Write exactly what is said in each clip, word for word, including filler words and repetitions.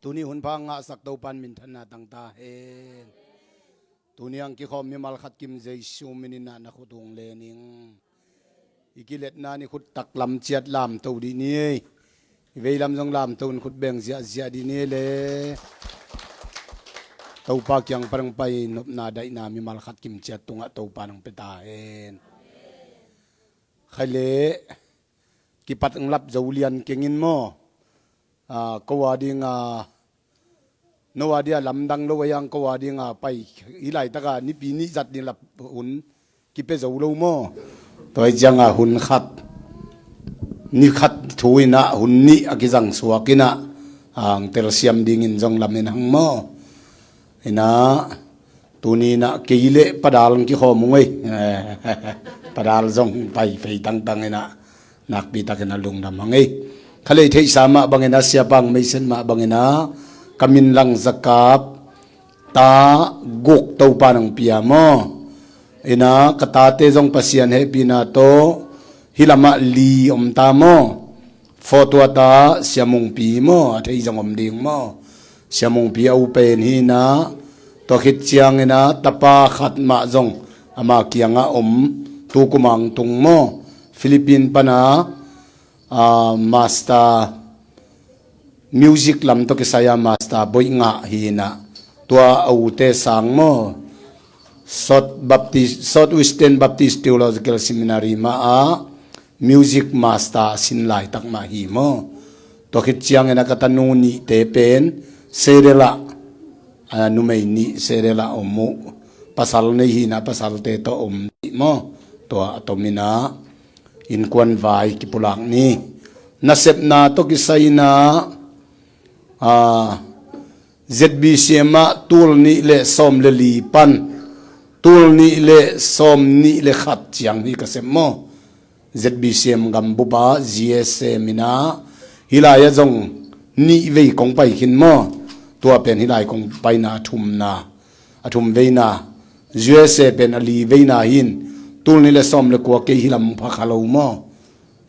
Tuni hun pha ngahsak Topan minthanna tang ta hen. Tuni ang kikhawm mimal khat kim Jesu min in ah na khut hong len ing. I kiletna ni khut taklam ciat lamto dih ni. I veilam zong lamto in khut beng ziahziah dih ni le. Topa kiang pan hong pai nopna daihna mimal khat kim ciat tungah Topa nong pia ta hen. Khai le kipat hong lap zo lian keng in maw? Ah, ko a ding a, no a dia lamdang lo a yang ko a ding a pai hi laitaka nipi nih zat ni lap hun kipia zo lo maw? Tua hi cianga hun khat, ni khat thu inah hun nih a kizang suak inah ang telsiam dingin zong lamen hang maw? Inah tuni inah kei le Padal ang kikhawm ung ei. Padal zong pai fei tangtang inah nakpi takin a lungdam hang ei. Khalei theihsa mah bangin a siapang meisen mah bangin a ka min lang zakap ta guk Topa nang pia maw? Inah ka tate zong Pasian hehpihna tawh hih lamah li om ta maw? Fotuata siamungpi maw? A thei zong om ding maw? Siamungpi a u pen hi inah tua khit ciangin a tapa khat mah zong ama kiangah om. Tukum ang tung maw? Philippine pana ah, master music lam tawh kisai a master boih ngah hi inah tua a ute sang maw? South Baptist, South Western Baptist Theological Seminary mah ah music master a sin laitak mah hi maw? Tua khit ciangin a ka tanu nihte pen Serela, ah, numei nih Serela om uh. Pasal nei hi inah pasalte tawh om dih maw? Tua a tom inah innkuan vai kipulak ni. Nasepna tawh kisai inah, ah, Z B C M ah tul nih le sawm le li pan tul nih le sawm nih le khat ciang hi ka sep maw? Z B C M gambup ah Z S M inah hih lai ah zong nih vei kong pai khin maw? Tua pen hih lai kong paina a thumna, a thum veina. U S A pen a li veina hin tul nih le sawm le kua kei hih lam pha kha lo maw?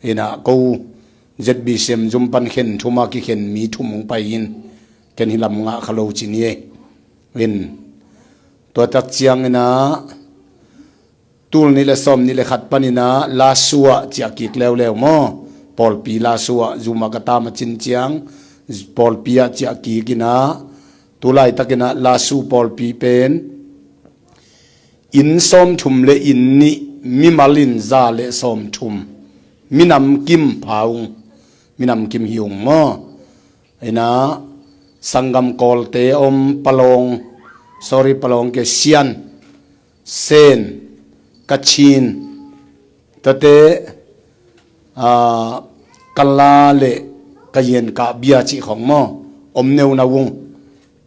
Inah ko Z B C M zum pan khen thum a kikhen mi thum hong pai in ken hih lam ngah kha lo ci ni ei. In tua tak ciang inah tul nih le sawm nih le khat pan inah Lasua ciah kik leuleu maw? Pawlpi Lasua zum a ka tam a cin ciang pawlpi ah ciah kik inah tu laitak inah Lasu pawlpi pen inn sawmthum le inn nih, mimal in za le sawmthum, minam kim pha ung, minam kim hi ung maw? Inah sanggam Kawlte om, Palawng, sorry, Palawng kei, Sian, Sen, Kachin, tuate, ah, Kala le Kayin kah bia cih khawng maw? Om neunau ung.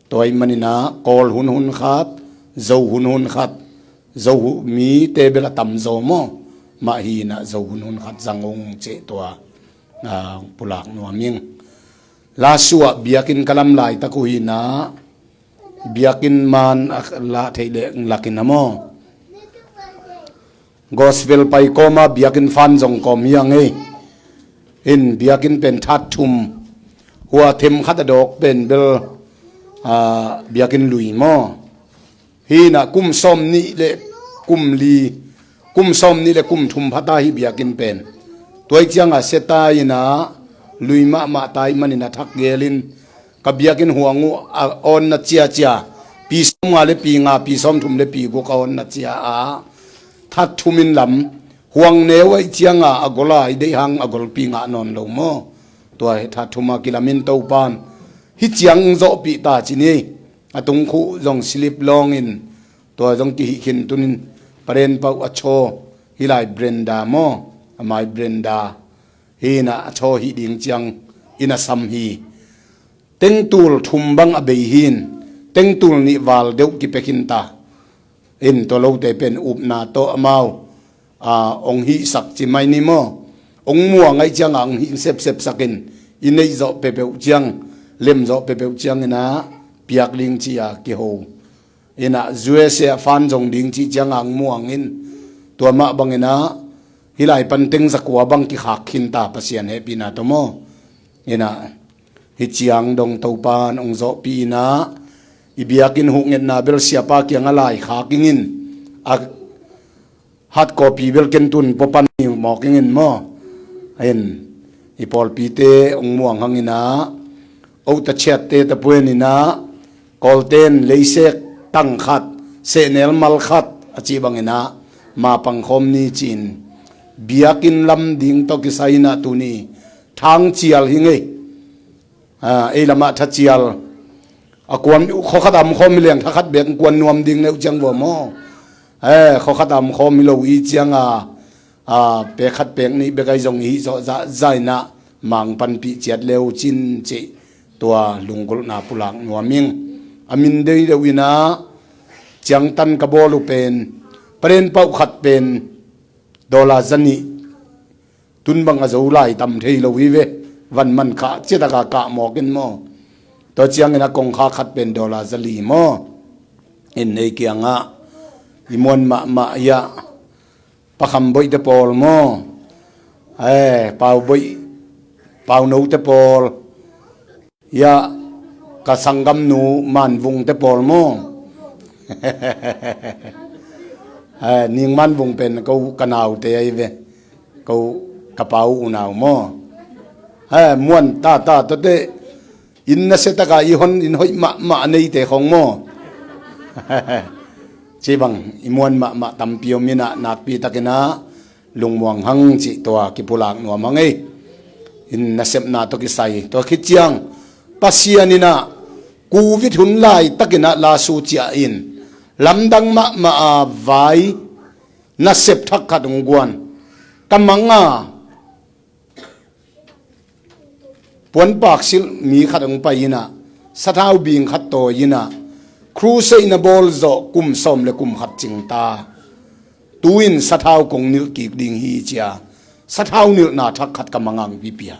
Tua ahih manin ah Kawl hun hun khat, Zo hun hun khat, Zo hu-, mite bel a tamzaw maw? Mah hi inah Zo hun hun khat zang ung cih tua, ah, pulak nuam ing. Lasua biakinn ka lam laitak uh hi inah biakinn man a lah theih leh lak inah maw? Gospel pai kawma biakinn fan zong kawm hi ang ei. In biakinn pen that thum, hua them khat a dawk pen bel, ah, biakinn lui maw? Hi inah kum sawm nih le kum li, kum sawm nih le kum thum pha ta hi biakinn pen. Tua hi cianga sia ta inah lui mahmah ta ahih manin a thak gel in ka biakinn huang uh a awnna ciacia, pi sawmnga le pi nga, pi sawmthum le pi guk a awnna cia a that thum in lam huang neu ahih cianga a gol a i deih hang a golpi ngah nawn lo maw? Tua hi that thum a kilam in Topan hih ciang zawhpih ta ci ni. A tungkhuh zong slip lawng in tua zong kihih khin tun in paren pauh a chaw hih lai brenda maw? A mai brenda hi inah a chaw hih ding ciang in a sam hi. Tengtul thum bang a bei hin tengtul nih val deuh kipia khin ta. In tua lote pen upna tawh amau, ah, ong hihsak ci mai ni maw? Ong muang ahih cianga ong hih sepsepsak in i neih zawh peuhpeuh ciang, lem zawh peuhpeuh ciang inah piak ding ci-a kiho. Inah U S A ah fan zong ding cih cianga ong muang in tua mah bang inah hih lai pan teng zakua bang kikhak khin ta Pasian hehpihna tawh maw? Inah Hih ciang dong Topan hong zawhpih in ah, i biakinn huhngetna bel siapa kiangah laikhak ing in, a hardcopy bel ken tun pawpan ni mawk ing in maw? Ahin, i pawlpite hong muang hang in ah, ota chiatte tapuen in ah, Kawlten leisek tang khat, sehnel mal khat a cih bangin ah, mapang khawm ni ci-in, biakinn lam ding tawh kisai in ah tuni thangcial hi ngei. Ah, ei lamah thacial a kuan, khua khat a om khawm hi leng tha khat bek kuan nuam ding neuh ciang vua maw? Eh, khua khat a om khawm hi lo i ciang a, ah, pek khat pek nih bek ahi zong i hih zawh zahzah in ah mang panpih ciat le uh cin cih tua lunggulhna pulak nuam ing. A min dei deuh in ah ciangtan ka bawl uh pen, paren pauh khat pen dollar za nih, tun bang a zo lai tam thei lo hi ve. Van man khah ciatak a kah mawk in maw? Tua ciangin a kongkha khat pen dollar za li maw? In ei kiangah i muan mahmah hiah, Pa Kham Boih te pawl maw? Eh, Pau Boih, Pau No te pawl, hiah ka sanggamnu Man Vung te pawl maw? Eh, Ning Man Vung pen ko ka naute ahi ve. Ko ka pa uh unau maw? Eh, muan tata tuate, inn nasia taka i hon, inn hoih mahmah a neite khong maw? Cih bang i muan mahmah tampi om in ah, nakpi takin ah lungmuang hang cih tua kipulak nuam hang ei. Inn nasepna tawh kisai, tua khit ciang Pasian in ah Covid hun laitakin ah lasu ciah in, lamdang mahmah a vai nasep thak khat hong guan. Ka mang a, puanpak silh mi khat hong pai in ah, sathau bing khat tawi in ah, crusade na bawl zawh kum sawm le kum khat cing ta. Tu-in sathau kong nilh kik ding hi ci-a, sathau nilhna thak khat ka mang a hong pia.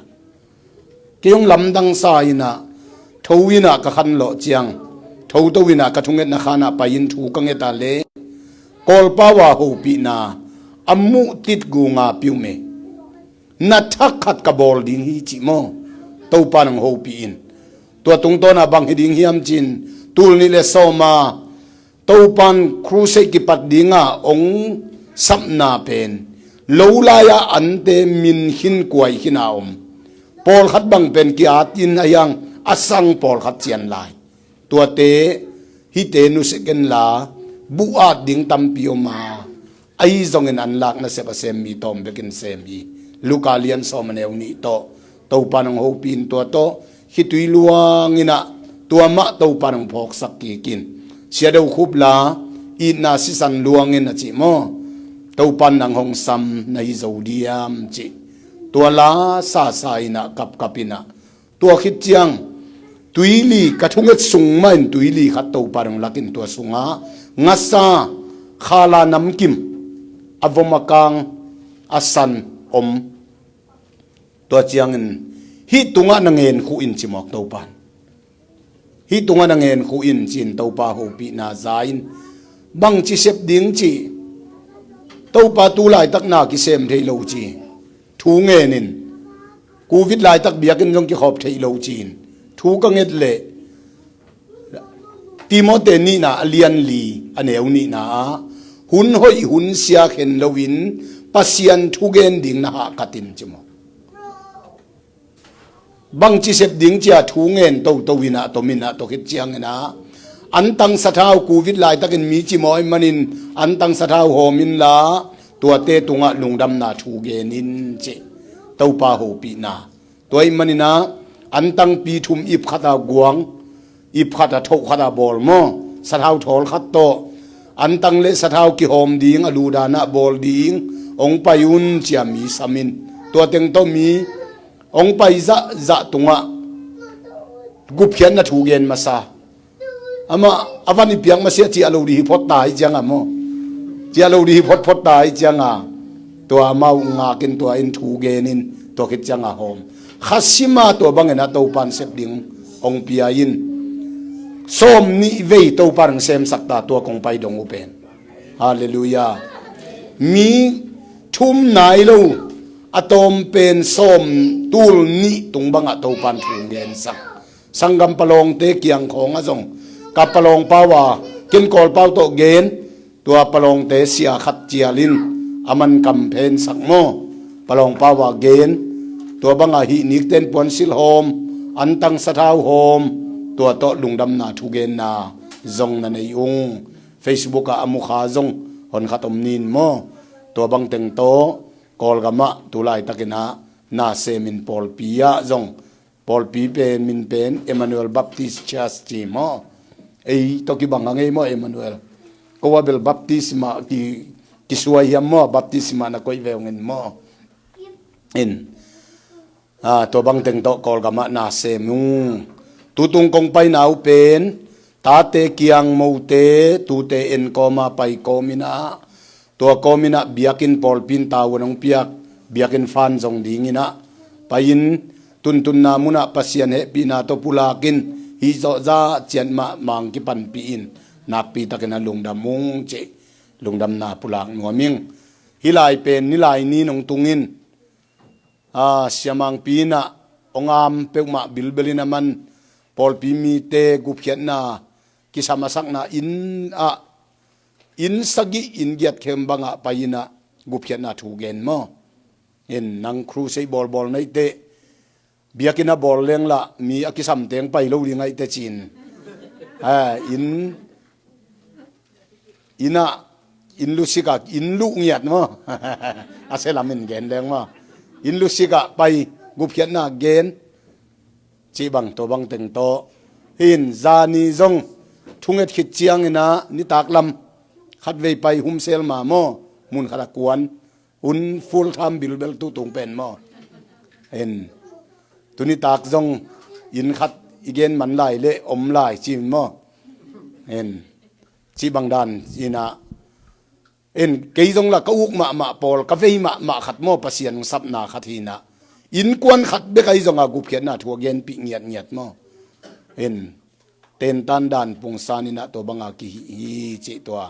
Kei hong lamdang sa in ah, tho in ah ka khanlawh ciang, tho to in ah ka thungetna khan ah pai in thu ka nget a leh, Kawlpau a hopihna a muh tit gunga piume na thak khat ka bawl ding hi cih maw? Topa nang hopih in. Tua tungtawn ah bang hi ding hiam cin, tul nih le sawm a Topan crusade kipat ding a hong sapna pen, lo lai-ah ante min khin kuai khin a om. Pawlkhat bang pen ki-at in a hiang a sang pawlkhat cian lai. Tuate, hihte nusia kenla, buh at ding tampi om a, ahi zongin anlak nasep a sem mi tawm bekin sem hi. Luka lian sawm a neu nih tawh Topa nang hopih in, tua tawh khitui luang in ah, tua mah Topa nang phawksak kik in. Sia Do Khup la, itna sisan luang in a cih maw? Topa nang hong sam na hi zo diam cih, tua la sasa in ah, kapkap in ah, tua khit ciang tuili ka thunget sung mah in tuili khat Topa dong lakin tua sungah ngasa khala namkim a vom a kang a san om. Tua ciangin hih tungah na ngen khuh in ci mawk Topan. Hih tungah na ngen khuh in ci-in Topa hopihna za in, bangci sep ding cih, Topa tu laitak na kisem thei lo ci thu ngen in, Covid laitak biakinn zong kikhawp theih lo ci-in thu ka nget leh, Timote nihna a lian li a neu nihna ah, hun hoih hun sia khen loin Pasian thugen ding na hahkat in ci maw? Bangci sep ding cia thu ngen toto in ah, tom in ah, tua khit ciangin ah, antang sathau Covid laitakin mi cimawh ahih manin antang sathau hawm inla, tuate tungah lungdamna thu gen in ci. Topa hopihna. Tua ahih manin ah, antang pi thum ip khat a guang, ip khat a thoh khat a bawl maw? Sathau thawl khat tawh antang le sathau kihawm ding, a ludan ah bawl ding hong pai un cia mi sam in. Tua teng tawh mi hong pai zahzah tungah gupkhiatna thu gen masa. Amah a van i piak masiah ciah lo dih hi phot ta hi cianga maw? Ciah lo dih hi photphot ta hi cianga, tua amau ngakin tua in thu genin tua khit cianga hawm. Khasima tua bangin a Topan sep ding hong pia in, sawm nih vei Topan hong semsak ta tua kong pai dong uh pen. Halleluiah. Mi thum nai lo a tawm pen sawm tul nih tung bangah Topan thu hong gensak. Sanggam palawngte kiang khawngah zong ka palawng pau a ken Kawl pau tawh gen, tua palawngte sia khat cial in a man kamphensak maw? Palawng pau a gen, tua banga hih nikten puansilh hawm, antang sathau hawm, tua tawh lungdamna thugenna zong na nei ung. Facebook ah a mukha zong honkhat om nin maw? Tua bangteng tawh Kawlgamah tulaitakinah na semin pawlpi ah zong, pawlpi pen min pen Emmanuel Baptist Church ci maw? Ei tawh kibang a ngei maw Emmanuel? Ko a bel baptisma ki, kisuai hiam maw? Baptisma na koih ve ung in maw? In. Ah, tua bangteng tawh Kawlgamah na sem ung. Tutung kong paina uh pen tate kiang mote tute en kawma pai kawminah, tua kawminah biakinn pawlpi in tavuan hong piak, biakinn fan zong dinginah pai-in tuntunna munah Pasian hehpihna tawh pulakin hih zawhzah ciat mah mang kipanpih in nakpitakin a lungdam ung cih lungdamna pulak nuam ing. Hih lai pen nilai nin hong tungin, a, siamangpi inah hong am peuhmah bilbel in a man pawlpi mite gupkhiatna kisam a sakna inn ah, inn sagih inn giat khem bangah pai inah gupkhiatna thu gen maw? In nang crusade bawlbawl na hih teh biakinn a bawl lenglah mi a kisamteng pai lo ding a hih teh cin. A, inn Innah, inn lusik ah, inn luh ngiat maw? A sia lamin gen leng maw? Inn lusik ah pai gupkhiatna gen cih bang tua bangteng tawh. Hih in zani zong thunget khit cianginah nitak lam khatvei pai humsel ma maw? Mun khat a kuan un full time bilbel tutung pen maw? En. Tunitak zong inn khat i gen man lai le om lai ci maw? En. Cih bang dan inah. En, kei zong la ka uk mahmah pawl, ka vei mahmah khat maw, Pasian sapna khat hinah. Innkuan khat bek ahi zonga gupkhiatna thu a genpih ngiatngiat maw? En. Tentan dan pungsan inah tua banga kihih hi cih tua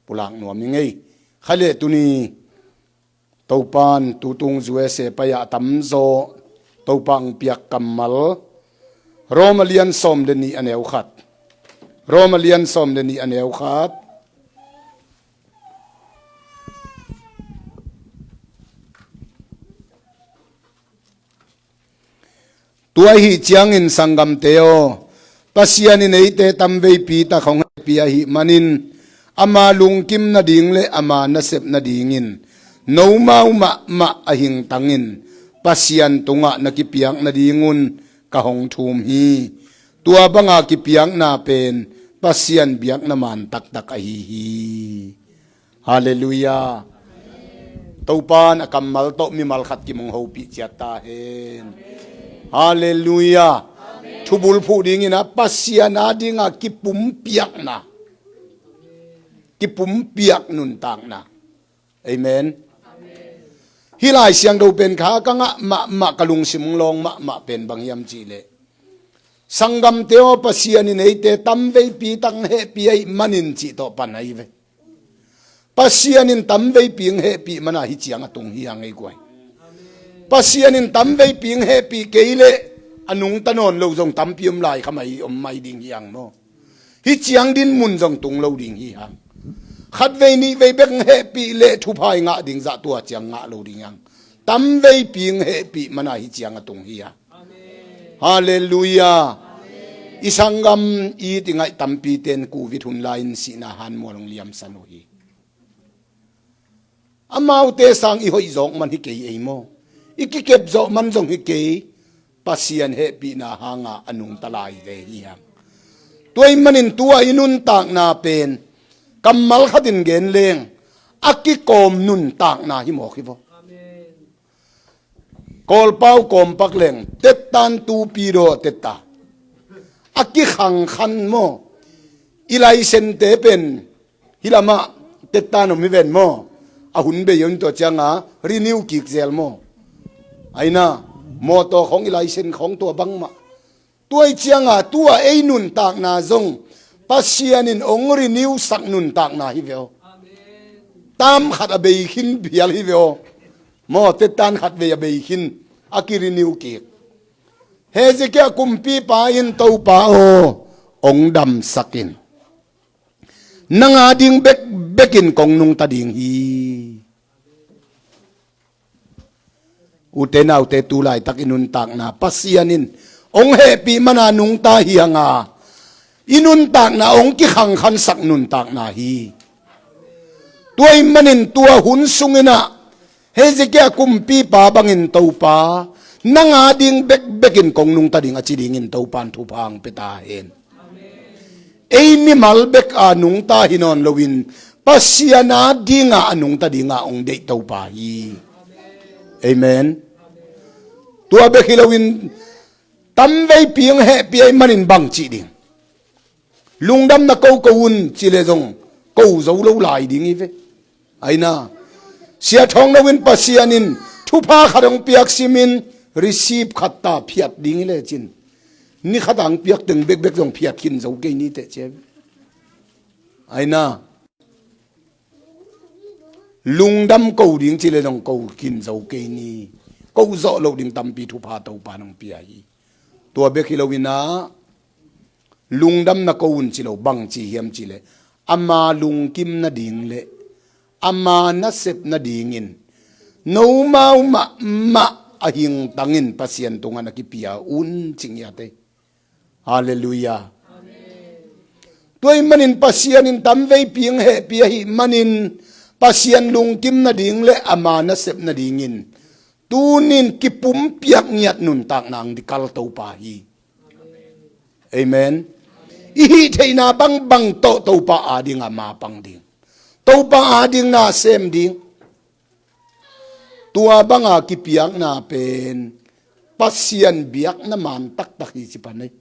pulak nuam i ngei. Khai le tuni Topan tutung U S A pai-ah a tamzaw Topa hong piak kammal. Roma lian sawm le nih a neu khat. Roma lian sawm le nih a neu khat. Tua ahih ciangin sanggamte aw, Pasian in eite tamveipi tak hong hehpih ahih manin, ama lungkim nading le ama nasep nadingin nomau mahmah a hingtangin Pasian tungah na kipiak nadingun ka hong thum hi. Tua banga kipiakna pen Pasian biakna man taktak ahi hi. Halleluiah. Topan a kammal tawh mimal khat kim hong hopih ciat ta hen. Halleluiah. Thubulphuh dingin a Pasian a dinga kipumpiakna, kipumpiak nuntakna. Amen. Hih Lai Siangtho pen kha ka ngah mahmah, ka lungsim hong lawng mahmah pen bang hiam cihleh, sanggamte aw, Pasian in eite tamveipi tak hong hehpih ahih manin cih tawh pan ahi ve. Pasian in tamveipi hong hehpih mana hih ciang a tung hi hang ei guai. Pasian in tamveipi hong hehpih kei leh a nungta nawn lo zong tampi om lai kha mai, om mai ding hi hang maw? Hih ciang dinmun zong tung lo ding hi hang. Khatvei nihvei bek hong hehpih leh thupha i ngah ding zah tua ciang ngah lo ding hi hang. Tamveipi hong hehpih mana hih ciang a tung hi hang. Halleluiah. I sanggam i ti ngaih tampite'n Covid hun lai-in sihna hanmual hong liamsan uh hi. Amaute sang i hoih zawk man hi kei ei maw? I kikep zawh man zong hi kei. Pasian hehpihna hanga a nungta lai ve hi hang. Tua ahih manin tua i nuntakna pen kammal khatin gen leng a kikawm nuntakna hi mawk hi vaw. Kawlpau kawmpak leng tettan tupi daw tetta. A kikhangkhan maw? I laisente pen hih lamah tettan om hi ven maw? A hun bei un tua cianga renew kik zel maw? Aina mawtaw khawng i laisen khawng tua bangmah. Tua i cianga tua ei nuntakna zong Pasian in hong renew sak nuntakna hi ve aw. Tam khat a bei khin phial hi ve aw. Maw, tettan khat vei a bei khin a ki-renew kik. Hezekiah kumpipa in, Topa aw, hong damsak in. Nang a ding bekbek in kong nungta ding hi. Ute naute, tu laitak i nuntakna Pasian in hong hehpih mana nungta hi hang a, i nuntakna hong kikhangkhansak nuntakna hi. Tua ahih manin tua hun sungin ah Hezekiah kumpipa bangin, Topa, nang a ding bekbek in kong nungta ding a ci dingin Topa in thupha hong pia ta hen. Ei mimal bek a nungta hi nawn loin Pasian a ding a nungta ding a hong deih Topa hi. Amen. Tua bek hi loin tamveipi hong hehpih ahih manin bang cih ding? Lungdamna ko ko un ci leh zong ko zo lo lai ding hi ve. Aina, Sia Thawng No in Pasian in thupha khat hong piak simin receipt khat ta phiat ding hi lecin, ni khat a hong piak teng bekbek zong phiat khin zo kei ni teh ci hi ve. Aina, lungdam ko ding ci leh zong ko khin zo kei ni. Ko zawh loh ding tampi thupha Topa in hong pia hi. Tua bek hi loin ah, lungdamna ko un ci lo, bang ci hiam cih leh, ama lungkim nading le ama nasep nadingin nomau mahmah a hingtangin Pasian tungah na kipia un, ci ngiat ei. Halleluiah. Tua ahih manin Pasian in tamveipi hong hehpih ahih manin Pasian lungkim nading le ama nasep nadingin tuni in kipumpiak ngiat nuntakna hong dikal Topa hi. Amen. I hih theihna bangbang tawh Topa ading a mapang ding, Topa ading na sem ding. Tua banga kipiakna pen Pasian biakna man taktak hi ci pan ei.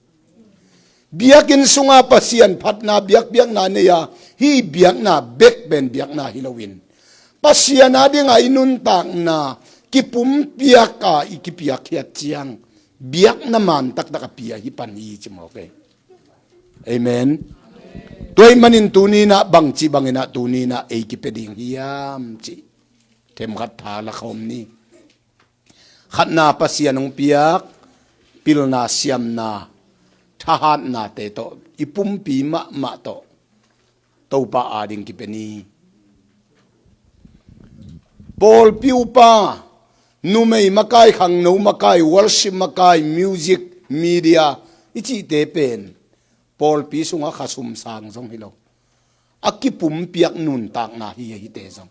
Biakinn sunga Pasian phatna biakpiakna nei a, hih biakna bek pen biakna hi loin Pasian adinga i nuntakna kipumpiak a i kipiakkhiat ciang biakna man taktak a pia hi pan hi ci mawk ei. Amen. Tua ahih manin tuni in ah bangci bangin ah tuni in ah ei kipia ding hiam cih themkhat tha la khawm ni. Khatna, Pasian hong piak pilna, siamna, thahatnate tawh i pumpi mahmah tawh Topa ading kipia ni. Pawlpi upa, numei makai, khangno makai, worship makai, music, media i cihte pen pawlpi sungah khasum sang zong hi lo, a kipumpiak nuntakna hi a, hihte zong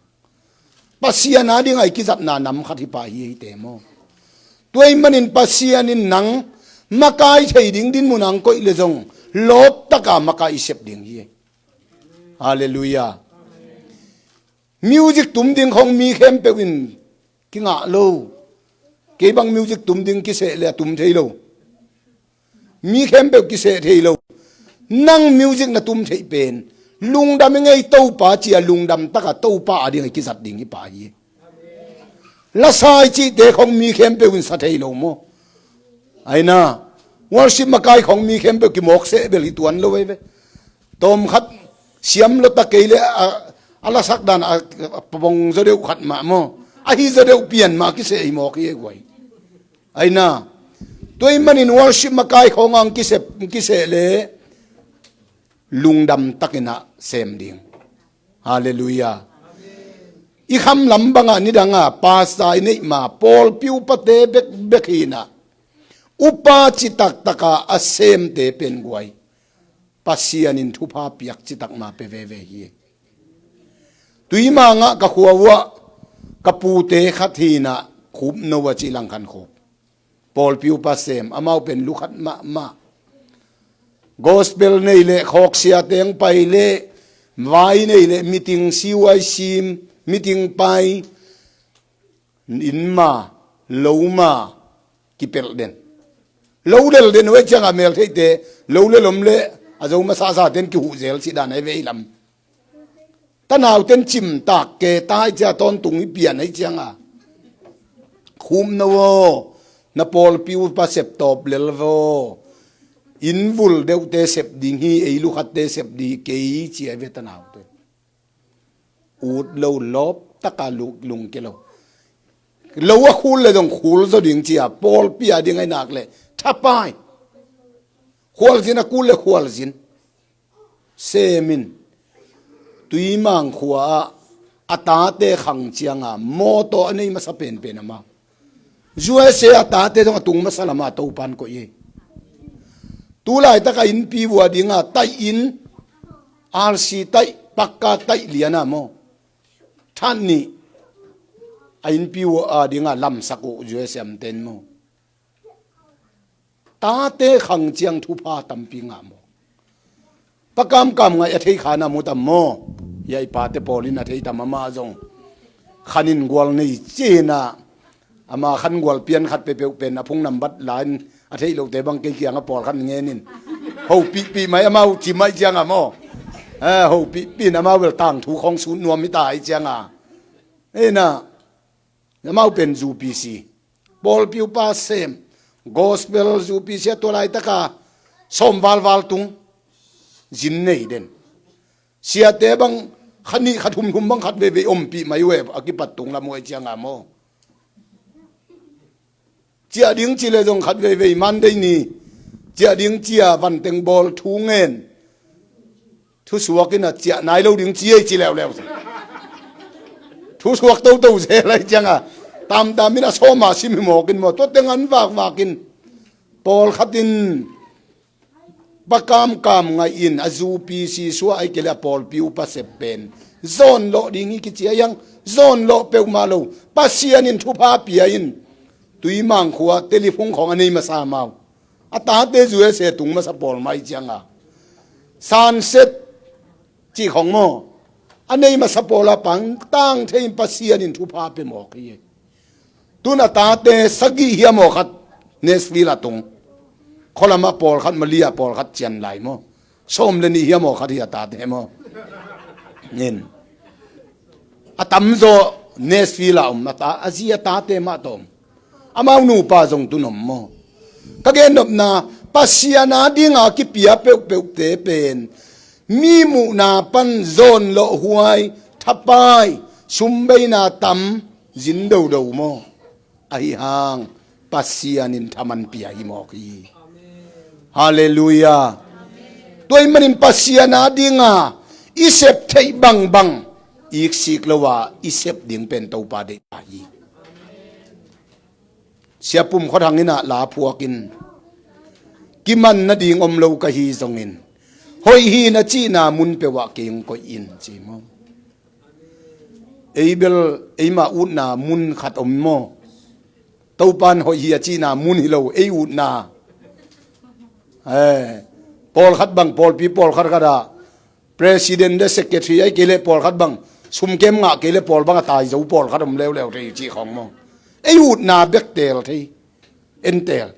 Pasian adinga i kizatna nam khat hi pah hi a, hihte maw. Tua ahih manin Pasian in nang makai thei ding dinmun ah hong koih leh zong lawptaka makai i sep ding hi. Halleluiah. Music tum ding khawng mi khempeuh in kingah lo. Kei bang music tum ding kiseh leh a tum thei lo. Mi khempeuh kiseh thei lo. Nang music na tum theih pen lungdam i ngei, Topa ci a lungdam taka Topa adinga i kizat ding hi pah hi. Lasa i cihte khawng mi khempeuh in sa thei lo maw. Aina, worship makai khawng mi khempeuh kimawk seh bel hi tuan lo ei ve. Tawmkhat siam lua ta kei leh a, a lasak dan a, a pawng zaw deuh khat mah maw, ahi zaw deuh pian mah kiseh hi mawk hi ei guai. Aina, tua ahih manin worship makai khawng ah hong kiseh, hong kiseh leh lungdam takin ah sem ding. Halleluiah. I kham lam bangah nidanga pastor i neih ma pawlpi upate bekbek hi in ah, upa citak taka a semte pen guai, Pasian in thupha piak citak ma pia veve hi. Tui mangah ka khua uah ka pute khat hi in ah, Khup No a ci, Langkhan Khup. Pawlpi upa sem, amau pen lukhat mahmah. Gospel nei leh, khawksia teng pai leh, vai nei leh, meeting C Y C, meeting pai, inn ma, lo ma, kipelh den. Lo lel den uh ei ciangah mel theihte, lo lel om leh a zo masasa ten kihuh zel cih dan ahi ve ei lam. Tanauten cimtak ke ta hi cia, tawntung i pian ahi cianga, Khup No aw, na pawlpi upa sep tawp lel vaw. Inn vul deuhte sep ding hi, ei lukhatte sep ding hi kei ci ahi ve tanauten. Ut lo, lawp taka lungke lo. Lo a khul leh zong khul zaw ding ci a, pawlpi a ding ahi nak leh Thapai. Khualzin a kul le khualzin. Semin. Tuimang khua ah a tate khang cianga mawtaw a nei masa penpen amah. U S A a tate zong a tung masa lama Topan koih ei. Tulaitak a innpi vua dinga taih in R C taih, pakka taih liana maw. Than nih a innpi vua dinga lamsak uh U S A amten maw. Tate khang ciang thupha tampi ngah maw. Pakamkam ngaih a thei khana mu tam maw. Hia i pate pawlin a thei tam amah zong. Khanin gual nei cina. Ama khan gual pian khat pepeuh pen a phung nambat lain a theih lote bang kei kianga pawlkhat ngenin. Hopihpih mai amau ci mai cianga maw. Eh, hopihpih in amau bel tangthu khawng sut nuam hi ta hi cianga. Eina. Amau pen U P C. Pawlpi upa sem. Gospel U P C a tua laitaka sawm valval tung. Zin nei den. Siate bang khat nih khat humhum bang khat veivei ompih mai uh e a kipat tung lam uh ai cianga maw. Ciah ding ci le zong khat veivei Monday ni. Ciah ding cia vanteng bawl thu ngen. Thusuak in a ciah nai lo ding ci ei ci leuleu. Thusuak toto se lai cianga. Tamtam in a sawma sim hi mawkin maw. Tua teng an vakvakin. Pawlkhat in pakamkam ngaih in a U P C sua ai kei le a pawlpi upa sep pen. Zawnlawh ding hi kici a iang. Zawnlawh peuhmah lo. Pasian in thupha pia in. Tuimang khua telephone khawng a nei masa mau. A tate U S A tung masa pawl mai cianga. Sunset cih khawng maw. A nei masa pawla pangtang thei in Pasian in thupha pe mawk hi. Tun a tate sagih hiam aw khat Nashville a tung. Khualama pawlkhat Malia pawlkhat cian lai maw. Sawm le nih hiam aw khat hi a tate maw. Nin. A tamzaw Nashville a om a ta, a zi a tate mah tawm. Amau nupa zong tun om maw. Ka gennopna Pasian a dinga kipia peuhpeuhte pen. Mi muhna pan zawnlawh huai, thapai, sumbeina tam, zin dodo maw. Ahi hang, Pasian in thaman pia hi mawk hi. Halleluiah. Tua ih manin Pasian a dinga i sep theih bangbang iksik lo a i sep ding pen Topa deih ta hi. Siapum khuat hangin ah la phuakin kiman nading om lo ka hi zongin hoih hi na cihna mun peuh ah kei hong koih in ci maw. Ei bel eimah utna mun khat om maw. Topan hoih hi a cihna mun hi lo ei utna. Eh, pawlkhat bang pawlpi pawlkhat khat ah president le secretary ai kei le pawlkhat bang sumkem ngah kei le pawl bang a tai zo pawlkhat om leuleu thei cih khawng maw. Ei utna bek tel thei. Entel.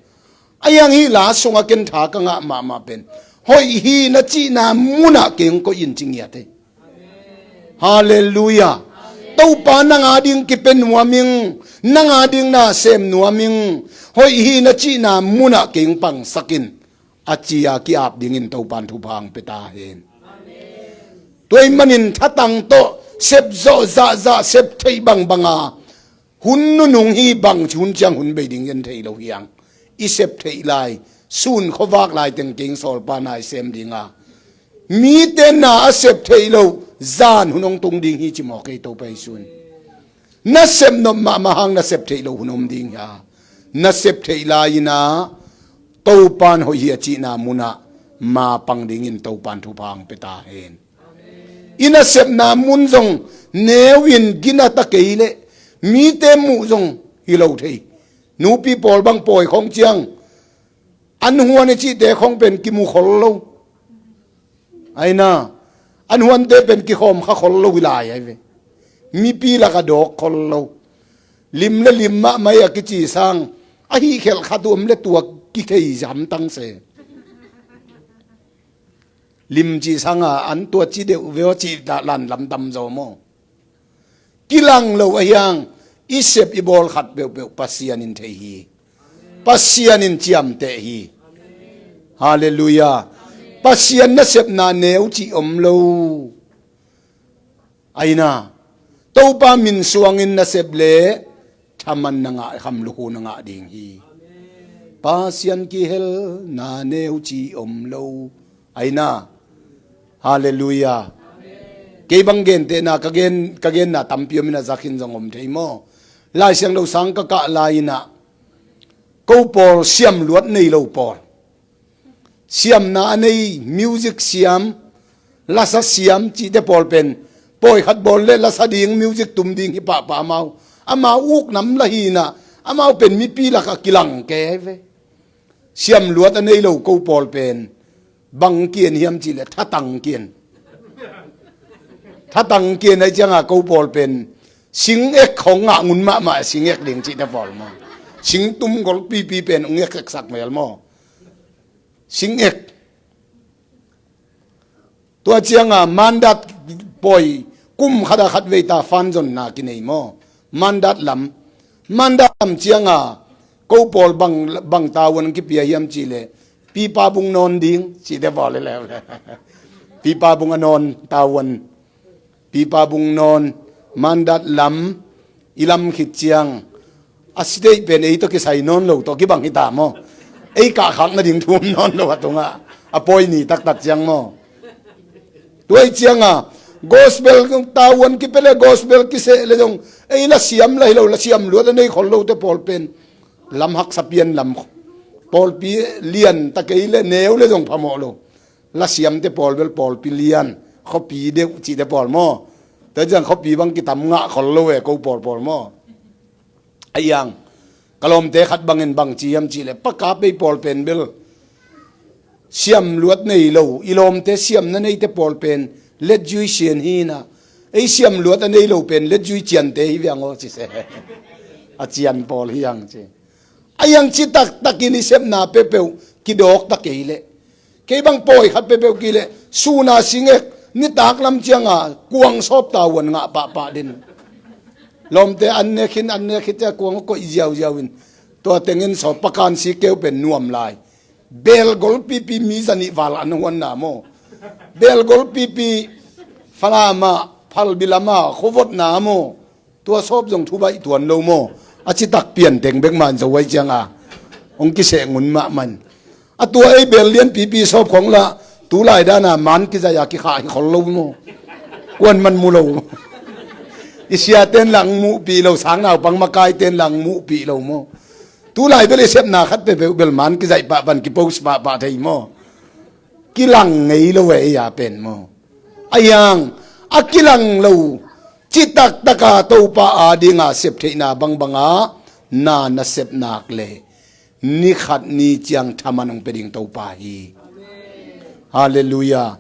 A hiang hih la sungah ken tha ka ngah mahmah pen hoih hi na cihna munah keng koih in ci ngiat hi. Halleluiah. Topa nang a ding kipe nuam ing, nang a ding na sem nuam ing, hoih hi na cihna munah keng pangsak in a cia ki-ap dingin Topan thupha hong pe ta hen. Tua ih manin thatang tawh sep zawh zahzah sep theih bangbanga hun nunung hi bang hun ciang hun bei ding en thei lo hiang. I sep theih lai sun khuavak lai teng keng sawlpa nai sem dinga mite na a sep theih lo zan hun hong tung ding hi ci mawk ei Topa i sun. Na sep nop mahmah hang na sep theih lo hun om ding hi a na sep theih lai-in ah Topan hoih hi a cihna munah ma pang dingin Topan thupha hong pe ta hen. I nasepna mun zong neu in gina ta kei leh mite muh zong hi lo thei. Nupi pawl bang pawi khawng ciang an huan i cihte khawng pen kimu khol lo. Aina an huante pen kikhawm kha khol lo hi lai ai ve. Mipi lak a dawk khol lo. Lim le lim mahmah a kici sang a hih khelh khat uh om le tua kithei hamtang se. Lim cih sanga an tua ci deuh veo cih dah lan lamdam zaw maw. Kilang lo ahiang i sep i bawl khat peuhpeuh Pasian in thei hi. Pasian in ciamteh hi. Halleluiah. Pasian nasepna neu cih om lo. Aina Topa min suangin nasep le thaman na ngah kham lukhu na ngah ding hi. Pasian kihelna neu ci om lo. Aina. Halleluiah. Kei bang gentehna ka gen, ka genna tampi om in a, zakhin zong om thei maw? Lai Siangtho sang ka kah lai-in a, ko pawl siamluat nei lo pawl, siamna a nei, music siam, lasa siam cihte pawl pen, pawi khat bawl le lasa ding, music tum ding hi pahpah amau. Amau uk nam la hi-in a, amau pen mipi lakah kilang kei ve. Siamluat a nei lo ko pawl pen bang kian hiam cih leh thatang kian. Thatang kian ahih ciangin ko pawl pen singek khong ngah ngun mahmah, singek ding cihte pawl maw? Singtum golpipi pen ung ek eksak mel maw? Singek. Tua ciangin mandat pawi, kum khat a khat vei ta fan zonna kinei maw? Mandat lam. Mandat lam ciangin ko pawl bang, bang tavuan kipia hiam cih leh pipa bung nawn ding cihte pawl hi leh. Pipa bung a nawn tavuan. Pipa bung nawn, mandat lam, i lam khit ciang a state pen ei tawh kisai nawn lo tawh kibang hi ta maw? Ei kahkhak nading thu om nawn lo a tungah, a pawi ni taktak ciang maw? Tua ahih ciangin gospel tavuan kipia le, gospel kiseh le zong, ei la siam la hi lo, la siamluat a nei khol lote pawl pen lam haksa pian lam, pawlpi lian ta kei le, neu le zong phamawh lo. La siamte pawl bel pawlpi lian, khuapi deuh cihte pawl maw? Tua ciang khuapi bang kitam ngah khol lo e, ko pawl pawl maw? Ahi hang, ka lawmte khat bangin bang ci hiam cih leh, paka pei pawl pen bel siamluat nei lo, i lawmte siamna neite pawl pen letzui sian hi-in a, ei siamluat a nei lo pen letzui ciante hi viang aw ci se. A cian pawl hi hang ci. Ahi hang citak takin i sepna peuhpeuh kidawk ta kei leh, kei bang pawi khat peuhpeuh kei leh, sun a singek, nitak lam ciangin kuang sawp tavuan ngah pahpah den. Lawmte an nek khin, an nek khit ciang kuang a koih ziauziau in, tua tengin sawp, pakan si keu pen nuam lai. Bel golpipi mi zanih val an huanna maw? Bel golpipi Falam ah, Phalbi lam ah khuavotna maw? Tua sawp zong thubaih tuan lo maw? A citak pian teng bek mah in zo ahih ciangin hong kiseh ngun mahmah in. A tua ei bel lianpipi sawp khong lah, tulai dan a man kizaih a kikhah hi khol lo maw? Kuaman mu lo. I siate'n lah hong muhpih lo, sang naupang makaite'n lah hong muhpih lo maw? Tulai bel i sepna khat peuhpeuh bel man kizaih pahpah in, kipost pahpah thei maw? Kilang ngei lo e, ei a pen maw? Ahi hang, a kilang lo, citak taka Topa adinga sep theihna bangbanga na na sep nak leh, ni khat ni ciang thaman hong pia ding Topa hi. Halleluiah.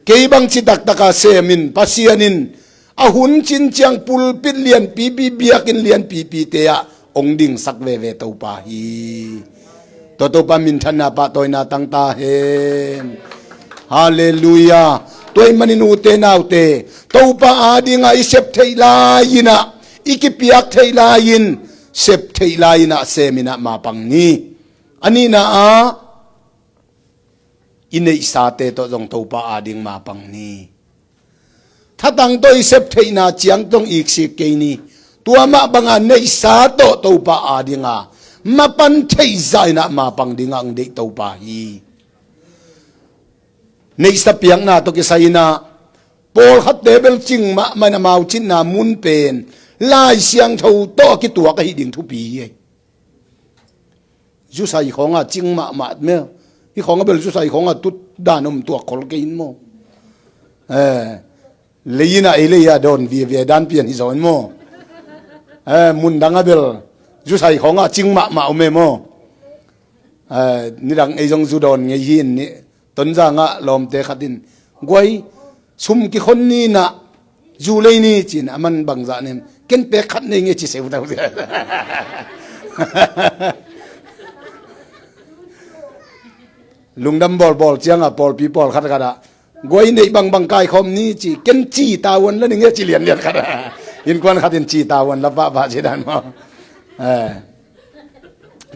Kei bang citak taka sem in, Pasian in a hun cin ciang pulpit lianpipi, biakinn lianpipite ah hong dingsak veve Topa hi. Tua Topa minthanna pahtawina tang ta hen. Halleluiah. Tua ahih manin ute naute, Topa adinga i sep theih lai-in ah, i kipiak theih lai-in, sep theih lai-in ah, sem in ah mapang ni. A nihna ah, i neihsate tawh zong Topa ading mapang ni. Thatang tawh i sep theihna ciang zong iksik kei ni. Tua mah banga neihsa tawh Topa adinga mapan theih zah in ah mapang dinga hong deih Topa hi. Neihsa piakna tawh kisai in ah, pawlkhatte bel cing mahmah in, amau cinna mun pen Lai Siangtho tawh a kituak ahih ding thupi hi. Zusai khawngah cing mahmah meh. Hih khawngah bel zusai khawngah tut dan om tuak khol kei in maw? Eh, lei in ah ei lei ah dawn viavia dan pian hi zaw in maw? Eh, mundang ah bel zusai khawngah cing mahmah om e maw? Eh, nidang ei zong zu dawn ngei hi in ni. Tonzang ah lawmte khat in, guai, sum kikhon ni in ah, zu lei ni ci-in, aman bangzah nem, ken pek khat nei nge ci seu tau. Lungdam bawlbawl ciangah pawlpi pawlkhat khat ah, guai neih bangbang kaikhawm ni ci, ken ci tavuan la ni nge ci lianlian khat ah. Innkuan khat in ci tavuan la pahpah ci dan maw? Eh,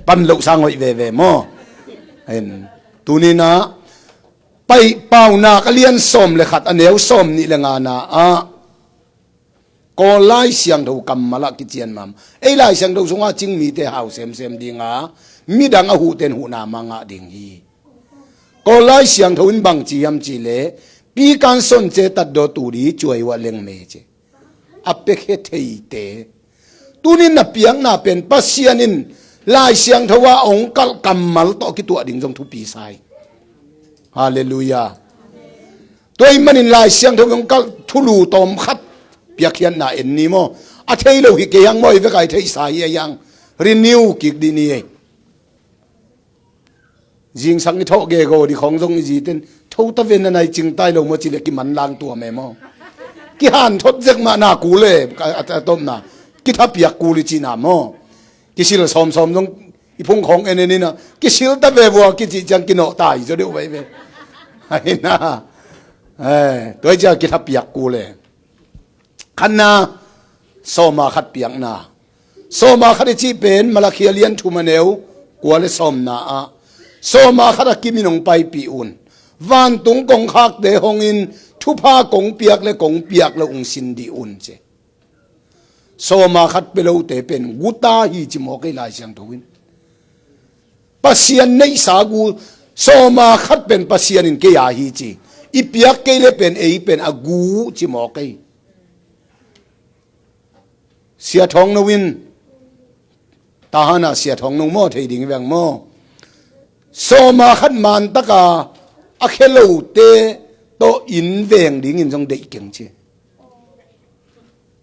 pan loh sang hoih veve maw? Tuni in ah, Paih Paunak a lian sawm le khat, a neu sawm nih le ngana ah, Kawl Lai Siangtho kammal ah kician mahmah. Ei Lai Siangtho sungah cing mite hau semsem dinga, Midang a huhten huhna mah ngah ding hi. Kawl Lai Siangtho in bang ci hiam cih leh, pikan son ce tatdaw tu di cuai uah leng me ci. A pekhe theite. Tunin na piakna pen Pasian in Lai Siangtho ah hong kalh kammal tawh kituah ding zong thupi sa hi. Halleluiah. Tua ahih manin Lai Siangtho hong kalh thulu tawm khat piakkhiatna en ni maw? A thei lo hi kei hang maw, i vek a i theihsa hi a hiang. Renew kik dih ni ei. Zingsang i thawh gego dih khawng zong i ziten tho ta ve, na nai cing tai lo maw ci leh kimanlang tuam e maw? Kihanthot zek mah na kul e, a, a, a tawpna kithapiak kul i cihna maw? Kisil sawmsawm zong i phung khawng en en in a, kisil ta ve vua kicih ciang kinawh tai zaw deuh vai ve. Ahi na, eh, tua hi ciang kithapiak kul e. Khatna, sawma khat piakna. Sawma khat i cih pen Malakhi a lian thum a neu kua le sawmna ah, sawma khat a kimin hong paipih un. Vantung kongkhakte hong in thupha kong piak le kong piak lo hong sin dih un ci. Sawma khat pia lote pen guta hi ci mawk ei Lai Siangtho in. Pasian neihsa gu, sawma khat pen Pasian in kei a hi ci. I piak kei le pen ei pen a gu ci mawk ei. Sia Thawng No in, Tahan ah Sia Thawng No maw thei ding veng maw? Sawma khat man taka a khe lote tawh inn veng dingin zong deih keng ci.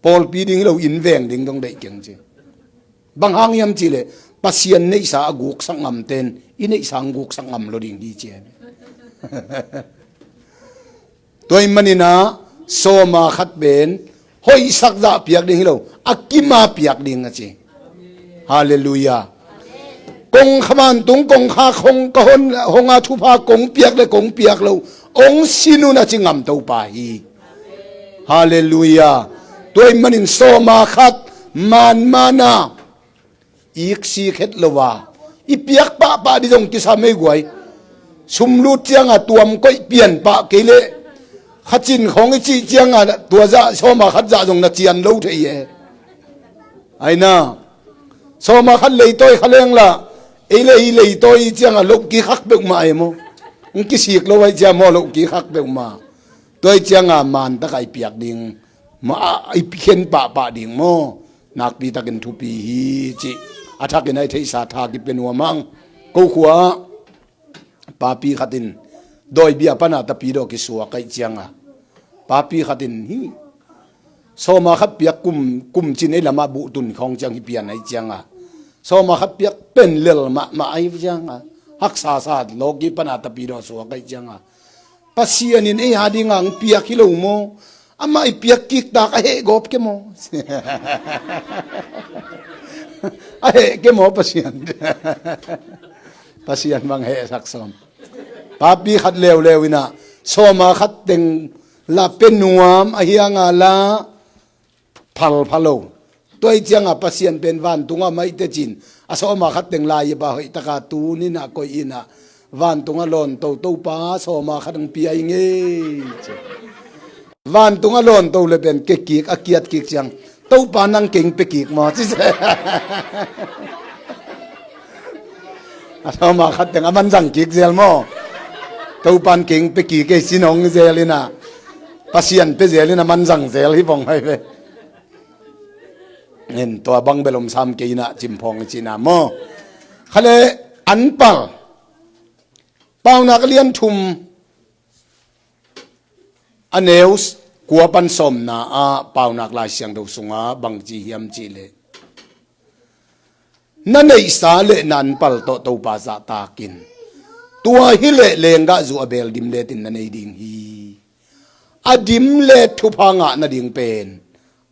Pawlpi ding hi lo, inn veng ding dong deih keng ci. Bang hang hiam cih leh Pasian neihsa a guksak ngamten i neihsa hong guksak ngam lo ding hi ci. Tua ahih manin ah sawma khat pen hoihsak zah piak ding hi lo, a kima piak ding a ci. Halleluiah. Kong kha, vantung kongkhak hong ka hon, hong a thupha kong piak le kong piak lo hong sin un a ci ngam Topa hi. Halleluiah. Tua ahih manin sawma khat manmana iksik het lo a i piak pahpah dih zong kisam ei guai. Sum lut cianga tuam koih pian pah kei leh khacin khawng i cih cianga tua zah sawma khat zah zong na cian lo thei e. Aina, sawma khat leitawi kha lengla ei le ei leitawi i cianga loh kikhak peuhmah e maw? Hong kisik lo aih ciang maw loh kikhak peuhmah. Tua aih cianga mantaka i piak ding mah a i khen pahpah ding maw? Nakpitakin thupi hi cih a thakin a i theihsa tha kipia nuam ang. Ko khua papi khatin dawi bia pana tapidaw kisuak aih cianga papi khatin hi sawma khat piak kum, kum cin ei lamah buh tun khawng ciang hi pian aih cianga sawma khat piak pen lel mahmah aih cianga haksa sa lawki pana tapidaw suak aih cianga Pasian in ei a dinga hong piak hi lo maw? Amah i piak kiktak a heh gawp ke maw? A heh ke maw Pasian? Pasian bang heh sak sawm. Papi khat leuleu inah sawma khat teng la pe nuam a hianga la phalpha lo. Tua aih cianga Pasian pen vantunga maite cin a sawma khat teng lai-ip a hoihtaka tuninah koih inah vantunga lawnto Topa sawma khat hong pia ing ei ci. Vantunga lawnto le pen kekik a kiatkik ciang Topa nang keng pekik maw ci se. A sawma khat teng a manzang kik zel maw? Topan keng pekik ei sinong zel inah Pasian pe zel inah manzang zel hi vong hai ve. Tua bang bel om sam kei inah cimphawng i cihna maw? Khale anpal Paunak a lian thum a neu kua pan sawmna ah Paunak Lai Siangtho sunga bangci hiam cihleh na neihsa le na anpal tawh Topa zahtakin tua hileh lenggah zuh a beel dimletin na nei ding hi. A dimlet thupha ngah nading pen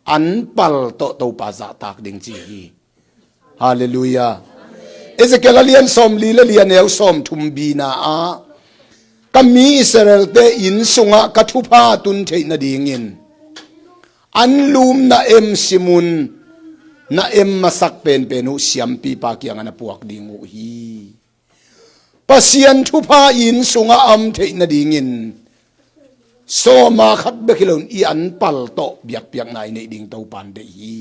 anpal tawh Topa zahtak ding ci hi. Halleluiah. Ezekiel a lian sawmli le li a neu sawmthum bina ah ka mi Israel-te inn sungah ka thupha tun theih nadingin anlum na em simun na em masak penpen uh siampipa kiangah na puak ding uh hi. Pasian thupha inn sungah a om theih nadingin sawma khat bek hi loin i anpal tawh biakpiakna i neih ding Topan deih hi.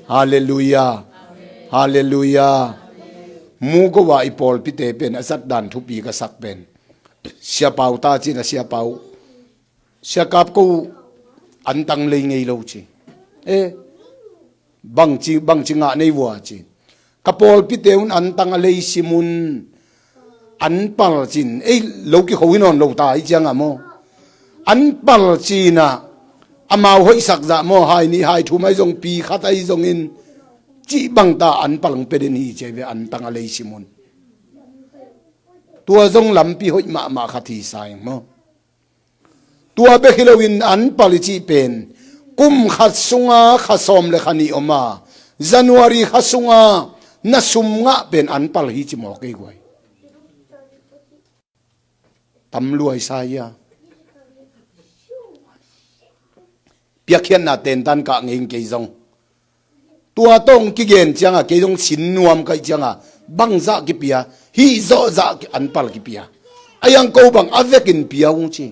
Halleluiah. Halleluiah. Mugo a i pawlpite pen a zat dan thupi ka sak pen, Sia Pau ta cin a, Sia Pau, Sia Kap ko antang lei ngei lo ci. E, bangci, bangci ngah nei vua ci. Ka pawlpite un antang a lei sim un, an pal cin, ei, lo kikho hi nawn lo ta hi cianga maw? An pal cina, amau hoihsak zah maw, hai nih hai thum ahi zong, pi khat ahi zongin, cih bangta an pal hong pia den hi ci a ve, antang a lei sim un. Tua zong lampi hoih mahmah khat hi sa ing maw? Tua bek hi loin an pal i cih pen, kum khat sunga kha sawm le kha nih om a, January kha sunga na sum ngah pen an pal hi ci mawk ei guai. Tam luai sa ia. Piakkhiatna tentan kah ngei in kei zong. Tua tawh hong kigen cianga kei zong sin nuam ka hih cianga bangzah kipia, hih zawhzah ki-, an pal kipia. A iang ko bang a vekin pia ung ci.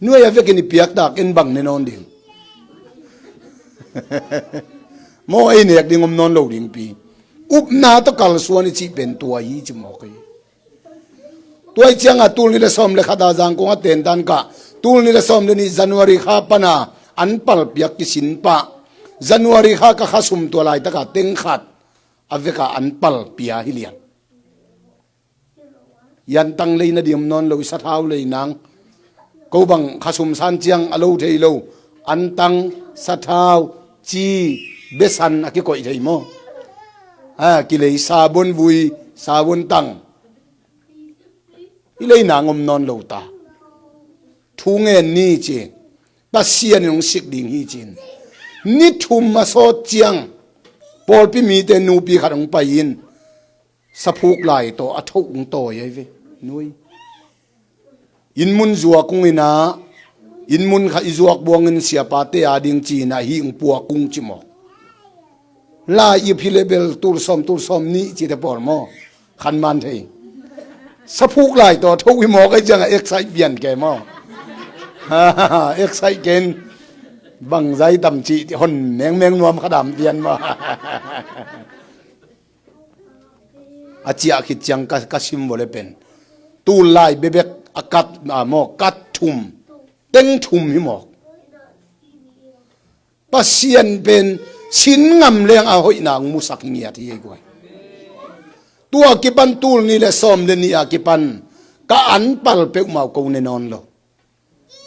Nuai a vekin i piaktak in bang ne nawn ding. Maw, ei nek ding om nawn lo ding pi. Upna tawh kalsuan i cih pen tua hi ci mawk ei. Tua i cianga tul nih le sawm le khat a Zangkong a tentan kah, tul nih le sawm le nih January kha pana an pal piak kisin pah. January kha ka kha sum tua laitaka teng khat a veka an pal pia hi lian. I antang lei na diam nawn lo, i sathau lei nang. Ko bang kha sum san ciang a lo thei lo. Antang, sathau, ci, besan a kikoih thei maw? A, kilei sabon vui, sabon tang. I lei nang om nawn lo ta. Thu ngen ni ci. Pasian in hong sik ding hi cin. Ni thum a sawt ciang pawlpi mite nupi khat hong pai in, saphuk lai tawh a thoh hong tawi ahi ve. Nui. Inn mun zuak ung ina, inn mun kha i zuak buangin siapate a ding cina hi hong puak ung ci mawk. Lai i phi le bel tul sawm, tul sawm nih cite pawl maw? Khan man thei. Saphuk lai tawh thoh i mawk ei cianga excite pian ke maw? Excite ken bangzai tam cih hon mengmeng nuam kha dam pian maw? A ciah khit ciang ka, ka sim vawle pen. Tul lai bebek a kat, a maw, kat thum. Teng thum hi mawk. Pasian pen sin ngam leng a hoihna hong musak hi ngiat hi ei guai. Tua kipan tul nih le sawm le nih a kipan ka an pal peuhmah uh ko ne nawn lo.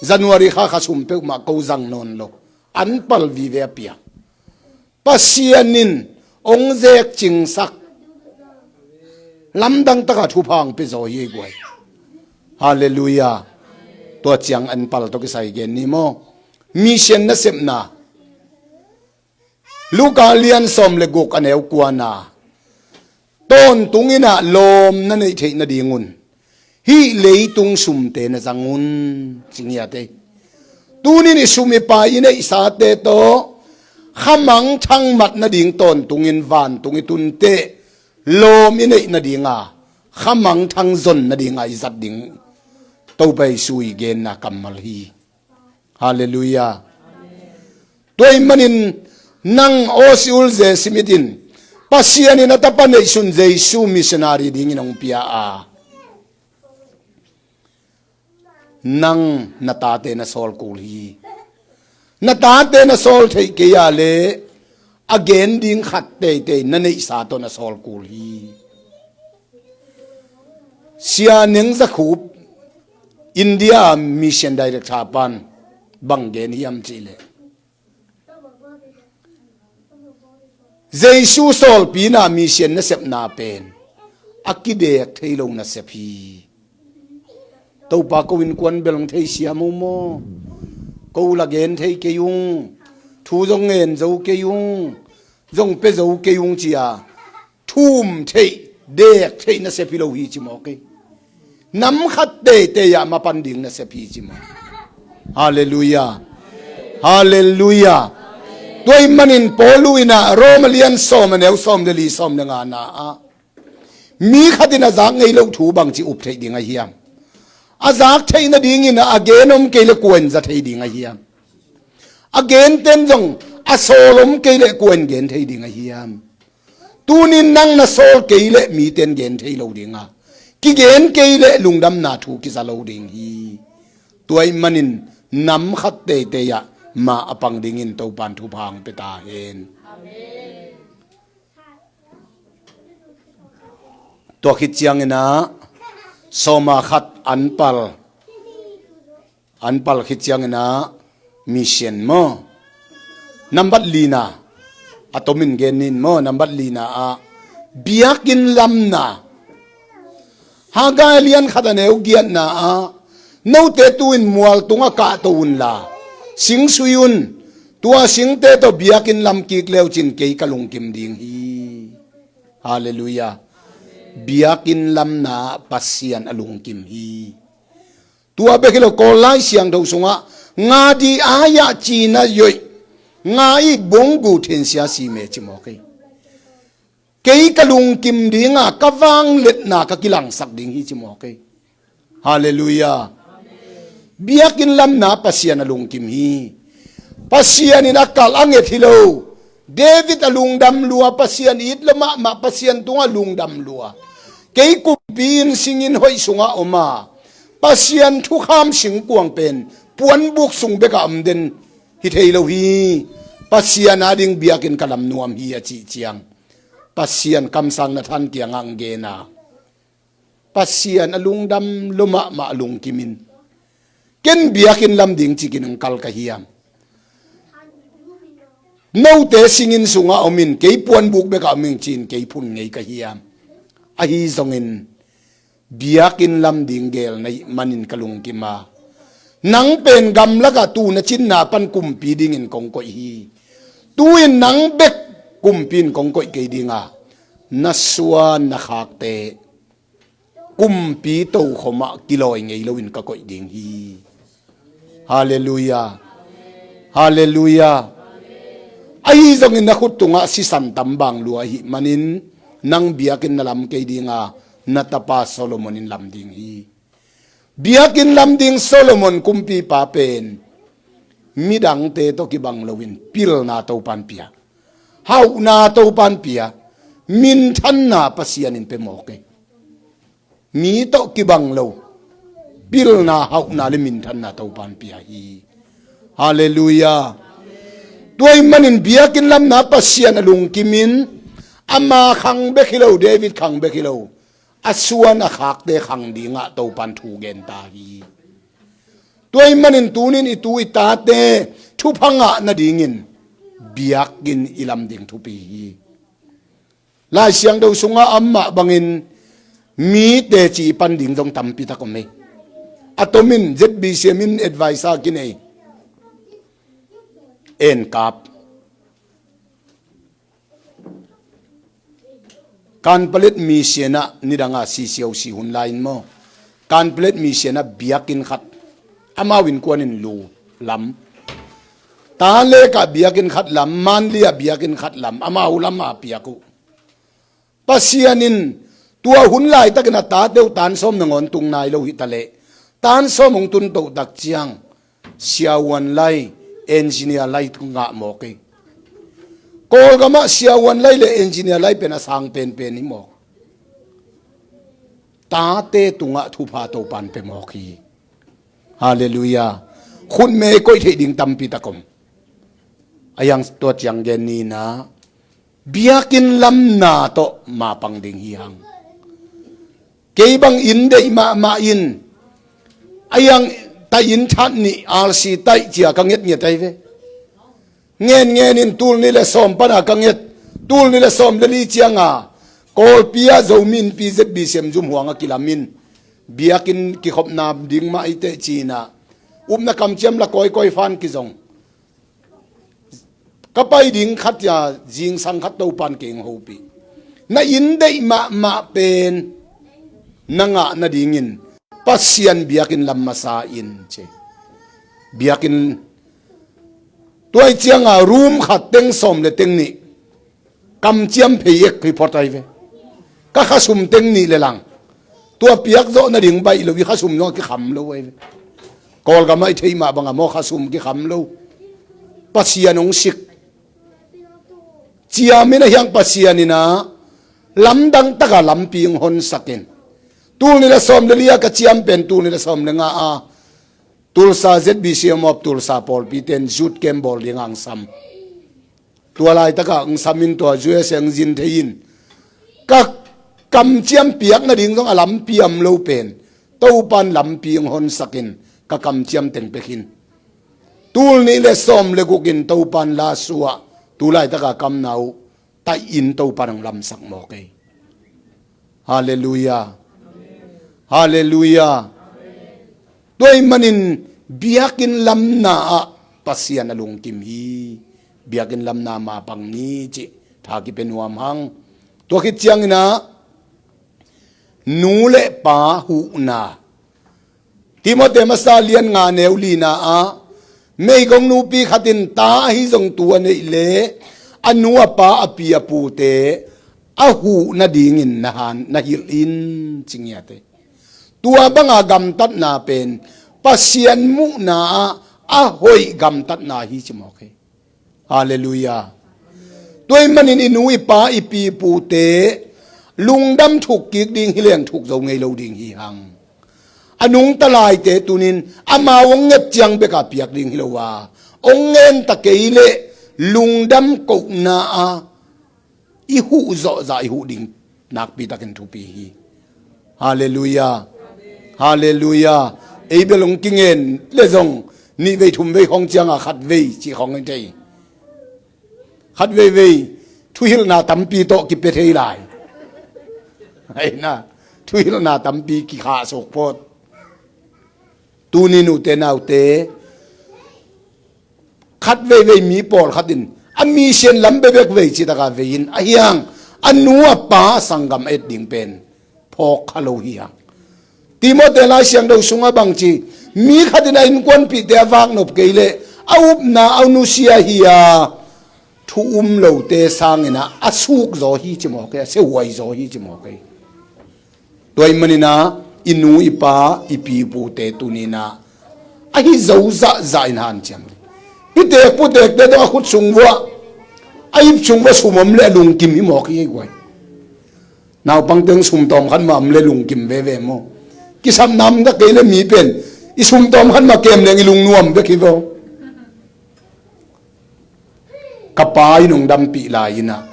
January kha kha sum peuhmah ko zang nawn lo. An pal vive a pia. Pasian in hong zek cingsak lamdang taka thupha hong pia zaw hi ei guai. Halleluiah. Tua ciang an pal tawh kisai gen ni maw? Mission nasepna. Luka lian sawm le guk a neu kuana. Tawntung inah lawm na neih theih nadingun hih leitung sumte na zang un, ci ngiat ei. Tunin i sum i pai i neihsate tawh khamangthang mat nading tawntungin vantung i tunteh lawm i neih nadinga khamangthang zon nadinga i zat ding Topa Jesu i genna kammal hi. Halleluiah. Tua ahih manin nang Awsiul J. Smith in Pasian in a tapa neihsun Jesu missionary dingin hong pia a, nang na tate na sawl kul hi. Na tate na sawl theih kei a le a gen ding khat teitei na neihsa tawh na sawl kul hi. Sia Neng Za Khup, India mission director pan bang gen hiam cihleh, Jesu sawlpina mission nasepna pen a kidek thei lo nasep hi. Topa, ko innkuan bel hong thei siam uh maw? Ko la gen thei kei ung, thu zong ngen zo kei ung, zong pia zo kei ung cia thum theih, dek theih nasep hi lo hi ci mawk ei. Nam khat teitei ah mapan ding nasep hi ci mawk. Halleluiah. Halleluiah. Tua ahih manin Paul inah Roma lian sawm a neu sawm le li, sawm le ngana ah, mi khat in a zak ngei loh thu bangci up theih ding a hiam? A zak theih nadingin a gen om kei le kua in za thei ding a hiam? A genten zong a sawl om kei le kua in gen thei ding a hiam? Tunin nang na sawl kei leh mite in gen thei lo ding a, kigen kei leh lungdamna thu kiza lo ding hi. Tua ahih manin nam khat teitei ah ma a pang dingin Topa'n thupha hong pia ta hen. Tua khit ciangin ah, sawm a khat an pal, an pal khit ciangin ah, mission maw, nambat lina, a tomin gen ni in maw, nambat lina ah, biakinn lamna. Haggai lian khat a neu giatna ah, note tu-in mual tungah kahto unla, sing sui un, tua singte tawh biakinn lam kik le uh cin kei ka lungkim ding hi. Halleluiah. Biakinn lamna ah Pasian a lungkim hi. Tua bek hi lo, Kawl Lai Siangtho sungah, nga di aya cina yoih, nga i bonggu thensia sime ci mawk hi. Kei ka lungkim ding a, ka vangliatna ka kilangsak ding hi ci mawk hi. Halleluiah. Biakinn lamna Pasian a lungkim hi. Pasian in a kalh a nget hi lo. David a lungdam lua, Pasian it lua mahmah, Pasian tungah lungdam lua. Kei kumpi inn singin hoih sungah om a, Pasian thukham singkuang pen puanbuk sung bekah om den hi thei lo hi. Pasian ading biakinn ka lam nuam hi a cih ciang, Pasian kamsang Nathan kiangah hong gen a, Pasian a lungdam lua mahmah a lungkim in, ken biakinn lam ding cikin hong kal ka hiam? Note singinn sungah om in, kei puanbuk bekah om ing ci-in kei phun ngei ka hiam? Ahi zongin biakinn lam ding geel na hih manin ka lungkim a, nang pen gamlakah tu na cinna pan kumpi dingin kong koih hi. Tu-in nang bek kumpi in kong koih kei ding a, na suan na khakte kumpi tokhom ah kilawi ngei loin ka koih ding hi. Halleluiah. Halleluiah. Ahi zongin na khut tungah sisan tam bang lua ahih manin, nang biakinn na lam kei ding a, na tapa Solomon in lam ding hi. Biakinn lam ding Solomon kumpipa pen midangte tawh kibang loin pilna Topa'n pia, hauhna Topa'n pia, minthanna Pasian in pia mawk hi. Mi tawh kibang lo, pilna, hauhna le minthanna Topa'n pia hi. Halleluiah. Tua ahih manin biakinn lamna Pasian a lungkim in, ama khang bek hi lo, David khang bek hi lo, a suan a khakte khang dingah Topa'n thu gen ta hi. Tua ahih manin tunin i tu i tate thupha ngah nadingin biakinn i lam ding thupi hi. Lai Siangtho sungah a om mah bangin mite ci i pan ding zong tampi tak om hi. A tomin Z B C M in adviser kinei, en kap. Kanpalet mission ah nidang a C C O C hun lai in maw, Kanpalet mission ah biakinn khat, amau innkuan in lu lam, Talek ah biakinn khat lam, Mandalay ah biakinn khat lam, amau lam a piak uh. Pasian in tua hun laitakin a tate uh tan sawm nangawn tung nai lo hi taleh, tan sawm hong tun toh tak ciang, siavuan lai, engineer lai ngah mawk hi. Kawlgam ah siavuan lai le engineer lai pen a sang penpen hi mawk. Tate tungah thupha Topa'n pia mawk hi. Halleluiah. Khutme koih theih ding tampi tak om. A hiang tua ciang gen ni in ah, biakinn lamna tawh ma pang ding hi hang. Kei bang inn deih mahmah in, a hiang taih inn that nih, R C taih cia ka ngetnget ahi ve. Ngenngen in tul nih le sawm pana ka nget, tul nih le sawm le li cianga Kawlpi ah Zomi Innpi Z B C M zum huang a kilam in, biakinn kikhopna ding mah hi teh ci-in ah, upna kamciam la kawikawi fan kizong. Ka pai ding khat cia zingsang khat Topa'n kei hong hopih. Na inn deih mahmah pen na ngah nadingin Pasian biakinn lam masa in ci. Biakinn, tua hi cianga room khat teng sawm le teng nih kamciam phei ek hi phot ahi ve. Ka khasum teng nih le lang, tua piak zawh nading baih lo, i khasum zong a kikham lo ahi ve. Kawlgam ah i theih mah banga maw, khasum kikham lo. Pasian hong sik. Ciam in a hiang Pasian in ah, lamdang taka lampi hong honsak in. Tul nih le sawm le li a ka ciam pen tul nih le sawm le nga a Tulsa Z B C M of Tulsa pawlpi ten youth camp bawl ding a hong sam. Tua laitaka hong sam in tua U S A hong zin thei in ka kamciam piak nading zong a lampi a om lo pen Topan lampi hong honsak in ka kamciam teng pia khin. Tul nih le sawm le guk in Topan la suah tu laitaka kam na uh tai in Topan hong lamsak mawk ei. Halleluiah. Halleluiah. Tua ahih manin biakinn lamna ah Pasian a lungkim hi. Biakinn lamna mapang ni cih tha kipia nuam hang. Tua khit ciangin ah nu le pa huhna. Timote masa lian nga neu lina ah meigong nupi khat in ta ahi zong tu a neih leh a nu a pa a pi a pute a huh nadingin na han na hilh in ci ngiat hi. Tua banga gamtatna pen Pasian muhna ah a hoih gamtatna hi ci mawk hi. Halleluiah. Tua ahih manin i nu i pa i pi i pute lungdam thuk kik ding hi leng thuk zo ngei lo ding hi hang. A nungta laite tunin amau hong nget ciang beka piak ding hi lo a, hong ngen ta kei leh lungdam kohna a i huh zawhzah i huh ding nakpi takin thupi hi. Halleluiah. Halleluiah. Ei bel hong kingen le zong nih vei thum vei khawng cianga khat vei cih khawng hi thei. Khat veivei thuhilhna tampi tawh kipia thei lai. Aina thuhilhna tampi kikhah suk phot. Tuni nute naute khat veivei mi pawlkhat in a mi sian lam bebek vei citaka vei in a hiang a nu a pa sanggam a et ding pen phawk kha lo hi hang. Timote Lai Siangtho sungah bangci mi khat in a innkuanpihte a vaknop kei leh a upna a nusia hi a thu um lote sangin ah a suk zaw hi ci mawk ei, a siahuai zaw hi ci mawk ei. Tua ahih manin ah i nu i pa i pi i pute tunin ah a hi zo zahzah in hanciam. Hih tek putekte tawh a khut sung vuah a ip sung vuah sum om le a lungkim hi mawk hi ei guai. Naupangte hong sumtawm khat mah om le lungkim veve maw? Kisapna om ta kei le mi pen i sumtawm khat mah kem leng i lungnuam bek hi vo. Ka pa in hong dampih lai-in ah,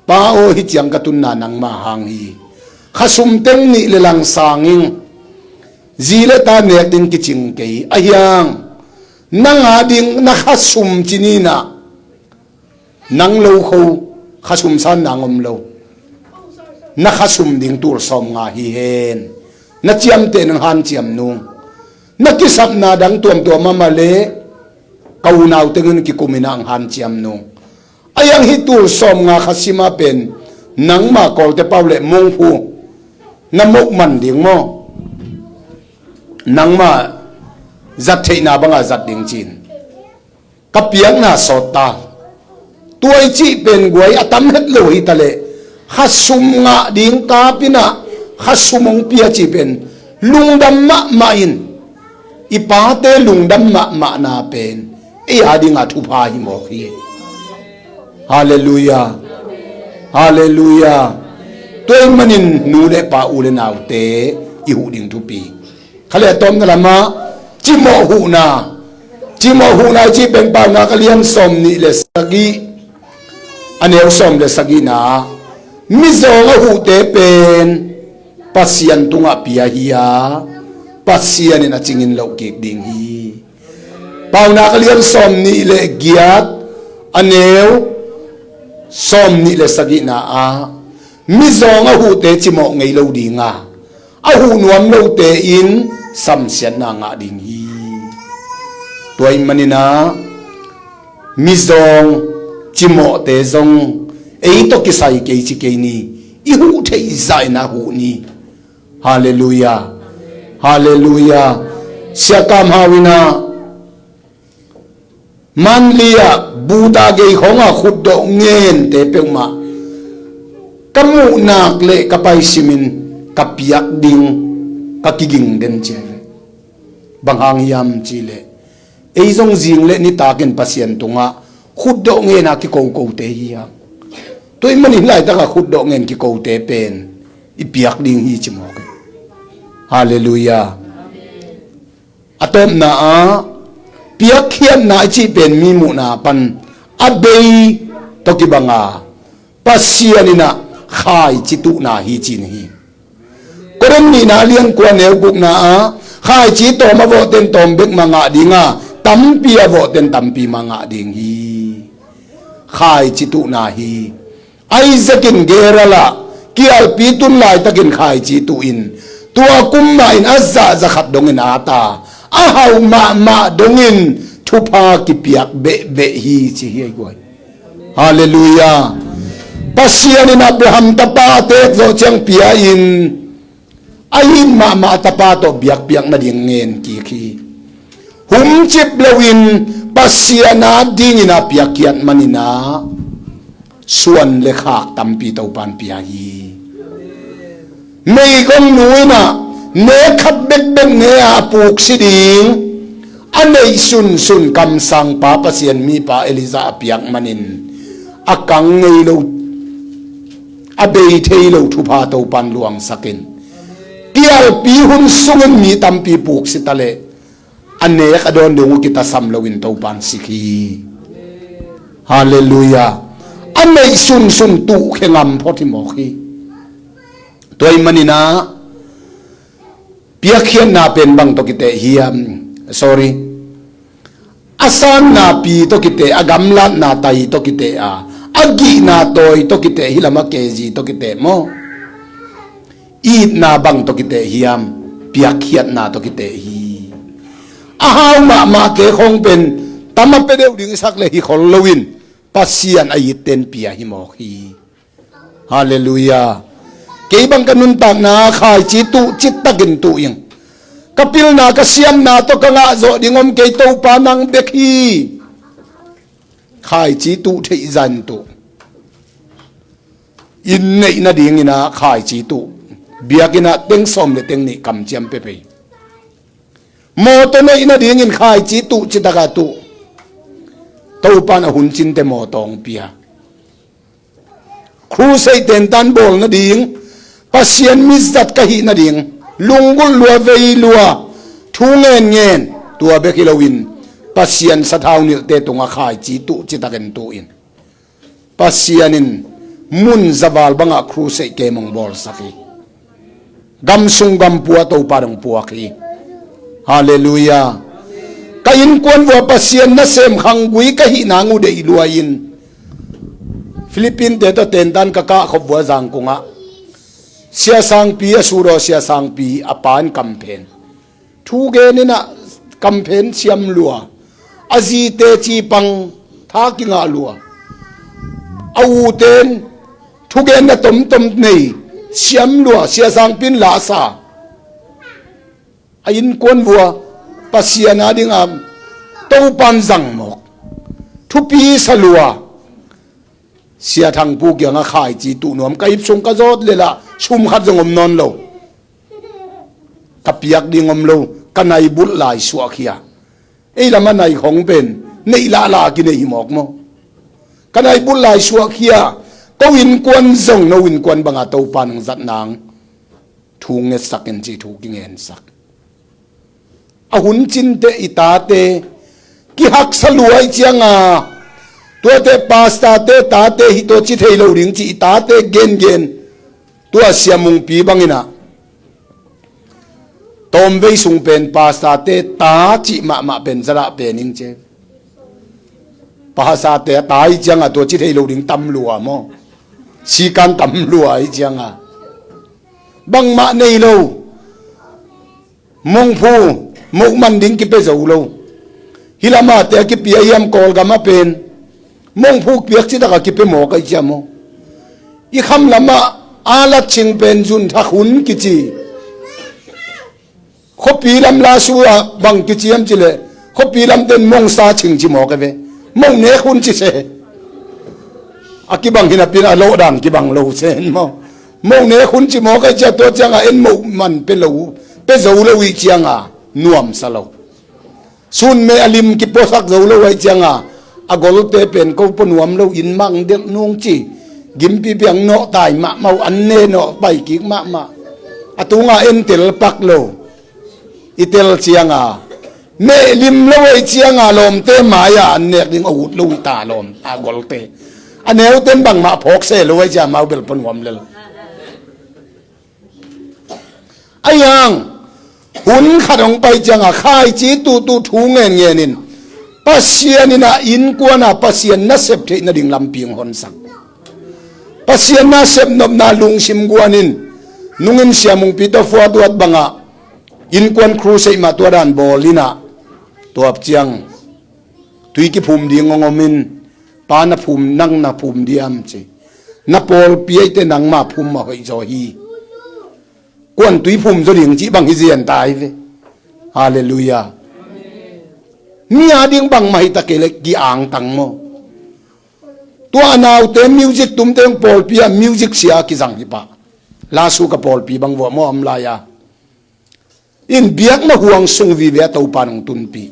pa aw, hih ciang ka tunna nangma hang hi. Khasum teng nih le lang sang ing. Zi le ta nek ding kicing kei a hiang. Nang a ding na khasum ci ni-in ah nang lo kho khasum san nang om lo. Na khasum ding tul sawm nga hi hen. Na ciamteh nang hanciam nung. Na kisapna dang tuamtuam a mah le ka unau tengin kikumin ang hanciam nung. A hiang hih tul sawm nga khasim a pen nangma Kawlte pau le mongphu na moh man ding maw? Nangma zat theihna banga zat ding ci-in ka piakna sawt ta. Tua i cih pen guai a tam het lo hi ta leh khasum ngah ding kap in ah khasum hong pia cih pen lungdam mahmah in, i pate lungdam mahmahna pen ei a dingah thupha hi mawk hi. Halleluiah. Halleluiah. Tua ahih manin nu le pa, u le naute i huh ding thupi. Kha le tawpna lamah cimawh huhna. Cimawh huhna i cih pen Paunak a lian sawm nih le sagih, a neu sawm le sagihna ah mizawng a huhte pen Pasian tungah pia hi a, Pasian in a cingin loh kik ding hi. Paunak a lian sawm nih le giat, a neu sawm nih le sagihna ah mizawng a huhte cimawh ngei lo ding a, a huh nuam lote in samsiatna ngah ding hi. Tua ahih manin ah mizawng cimawhte zong ei tawh kisai kei ci kei ni. I huh theih zah in ah huh ni. Halleluiah. Halleluiah. Sia Kam Hau in ah Manli ah buta gei khawngah khutdawh ngente peuhmah ka muhnak le ka paisimin ka piak ding ka kiging den ci hi ve. Bang hang hiam cihleh ei zong zing le nitakin Pasian tungah khutdawh ngena kikokote hi hang. Tua ahih manin laitakah khutdawh ngen kikote pen i piak ding hi ci mawk hi. Halleluiah. A tawpna ah piakkhiatna i cih pen mi muhna pan a bei tawh kibanga Pasian in ah khaici tuhna hi ci-in hi. Korin nihna a lian kua neu gukna ah khaici tawm a vawhten tawm bek mah ngah ding a, tampi a vawhten tampi mah ngah ding hi. Khaici tuhna hi. Isaac in Gerar ah kialpi tun laitakin khaici tuh in, tua kum mah in a zah za khat dongin a ta, a hauh mahmah dongin thupha kipiak behbeh hi ci hi ei guai. Halleluiah. Pasian in Abraham tapa a teek zawh ciang pia-in a it mahmah a tapa tawh biakpiak nading ngen kik hi. Humcip loin Pasian a dingin a piakkhiat manin ah suan le khak tampi Topan pia hi. Meigong nu in ah nek khat bekbek ne a, a puksi ding a neih sunsun kamsangpa Pasian mipa Elijah a piak manin a kang ngei lo, a bei thei lo thupha Topan luangsakin kialpi hun sungin mi tampi puksi ta leh a nek a dawn ding uh kitasam loin Topan sik hi. Halleluiah. A neih sunsun tuhkhe ngam phot hi mawk hi. Tua ahih manin ah piakkhiatna pen bang tawh kiteh hiam? Sorry. A sanna pi tawh kiteh, a gamlatna tai tawh kiteh a, a gihna tawi tawh kiteh, hih lamah K G tawh kiteh maw? Itna bang tawh kiteh hiam? Piakkhiatna tawh kiteh hi. A hau mahmahte khawng pen tam a pia deuh ding i sak leh hi khol loin Pasian a itte in pia hi mawk hi. Halleluiah. Kei bang ka nuntakna khaici tuh cittakin tuh ing. Ka pilna ka siamna tawh ka ngah zawh ding om kei, Topa nang bek hi. Khaici tuh theih zah in tuh. Inn neih nadingin ah khaici tuh. Biakinn ah teng sawm le teng nih kamciam pia pei. Mawtaw neih nadingin khaici tuh citak a tuh. Topan a hun cinte mawtaw hong pia. Crusade tentan bawl nading, Pasian mizat ka hih nading, lunggulh lua, vei lua, thu ngen ngen, tua bek hi loin Pasian sathau nilhte tungah khaici tuh citakin tuh in, Pasian in mun zaval bangah crusade kem hong bawlsak hi. Gam sung gam pua Topa dong puak hi. Halleluiah. Ka innkuan vua Pasian nasem khanggui ka hih nang uh deih lua in, Philippine-te tawh tentan ka kahkhop vua Zangkung ah, Sia Sangpi a sut aw, Sia Sangpi a pa in kamphen thu gen in ah kamphen siam lua, a zite cipang tha kingah lua, a ute in thugenna tomtom nei siam lua, Sia Sangpi in la sa. A innkuan vua Pasian a dingah Topan zang mawk, thupi sa lua. Sia Thangpu kiangah khaici tuh nuam, ka ip sung ka zawt leh lah sum khat zong om nawn lo. Ka piak ding om lo, ka naibulh lai suahkhia. Ei lamah nai khawng pen neih lahlah a kinei hi mawk maw? Ka naibulh lai suahkhia, ko innkuan zong no innkuan banga Topa nong zat nang thu ngetsak in ci thu kingensak. A hun cinte i tate kihaksa lua i cianga, tuate pastor-te tate hi tua ci thei lo ding ci i tate gengen. Tua Sia Mungpi bangin ah tawmvei sung pen pastor-te ta cih mahmah pen zadah pen ing ce. Pastor-te a ta i cianga tua ci thei lo ding tam lua maw? Sikan tam lua i cianga bangmah nei lo. Mongphu moh man ding kipia zo lo. Hih lamah te a kipia hiam, Kawlgam a pen mongphu piak citak a kipia mawk a i ciam aw. I kham lamah a lat cing pen zun thak hun kici. Khuapi lam la su ah bang kici hiam cileh, khuapi lamte in mongsa cing ci mawk a ve. Moh nek hun ci se. A kibang hi napi in a lawhdan kibang lo se hen maw? Moh nek hun ci mawk a i cia tua cianga en moh man pia lo, pia zo lo i cianga nuamsa lo. Sun me a lim kipuasak zo lo a i cianga a golte pen ko pua nuam lo in mang delh nung ci. Gimpi piang nawh tai mahmah uh, an ne nawh pai kik mahmah. A tunga en tel pak lo. I tel cianga mehlim lo ei cianga lawmte mai-a an nek ding a ut lo i ta lawm a golte. A neuten bangmah phawk se lo ei cia mau bel pon huam lel. Ahi hang hun khat hong pai cianga khaici tuhtuh thu ngen ngenin Pasian in a innkuana Pasian nasep theih nading lampi hong honsak. Pasian nasep nopna lungsim guanin nungin siamungpi tawh fuatuat bangah innkuan crusade mah tua dan bawl inah tuap ciang tui kiphum ding hong omin pa na phum nang na phum diam ci. Na pawlpi eite nangma phum mah hoih zaw hi. Kuan tui phum zaw ding cih bang hi zian ta hi ve. Halleluiah. Mi a ding bangmah hi ta kei le ki-angtang maw? Tua a naute music tumte hong pawlpi ah music sia kizang hi pah. Lasu ka pawlpi bang vuah maw am lai-a in biakna huang sung vive a Topa nong tunpih.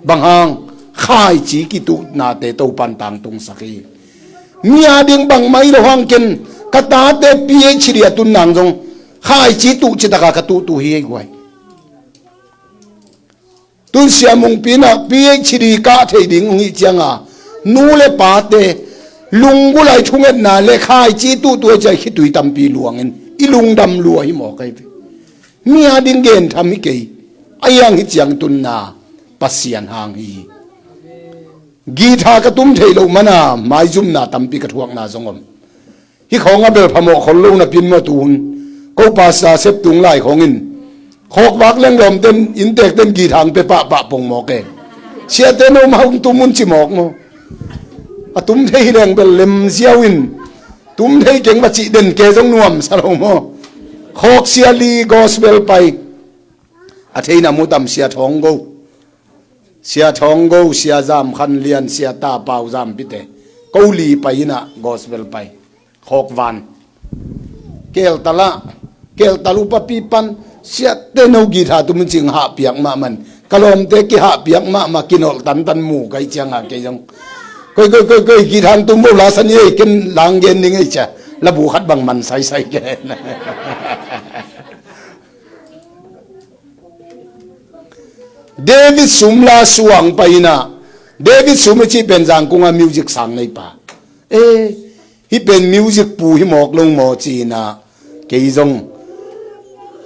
Bang hang khaici kituhnate Topan tangtungsak hi. Mi a ding bangmah hi lo hang ken ka tate P H D a tun nang zong khaici tuh citaka ka tuhtuh hi ei guai. Tun siamungpi inah P H D kah thei ding hong hih cianga nu le pate lunggulh ai thungetna le khaici tuhtuh ai ciai khitui tampi luangin i lungdam lua hi mawk ai ve. Mi a ding gentham hi kei. A hiang hi ciang tunna Pasian hang hi. Githa ka tum theih loh mana maizumna tampi ka thuakna zong om. Hih khawng a bel phamawh khol lo napi in maw tuhun ko pasa sep tung lai khawngin khawkvak lenglawmten inntekten githang pe pahpah pong mawk e. Siate no mah hong tum un ci mawk maw? A tum thei hi leng bel lemziau in tum thei keng va cih den ke zong nuamsa lo maw? Khawk sia li gospel pai a theina mu tam sia thawng go. Sia Thawng Go, Sia Zam Khan Lian, Sia Ta Pau Zam Pite, ko li pai inah gospel pai. Khawk van. Keltal ah, keltal upapi pan, siate no githa tum cing hahpiak mahmah in. Ka lawmte kihahpiak mahmah, kinolh tantan mu kai cianga kei zong. Koi, koi, koi, koi, githa tum bo la san ei, ken lang gen ding ei cia. Labu khat bang man saisai gen. David Sum la suang pai inah, David Sum i cih pen Zangkunga music sang nei pa. Eh, hih pen music pu hi mawk lo maw ci inah, kei zong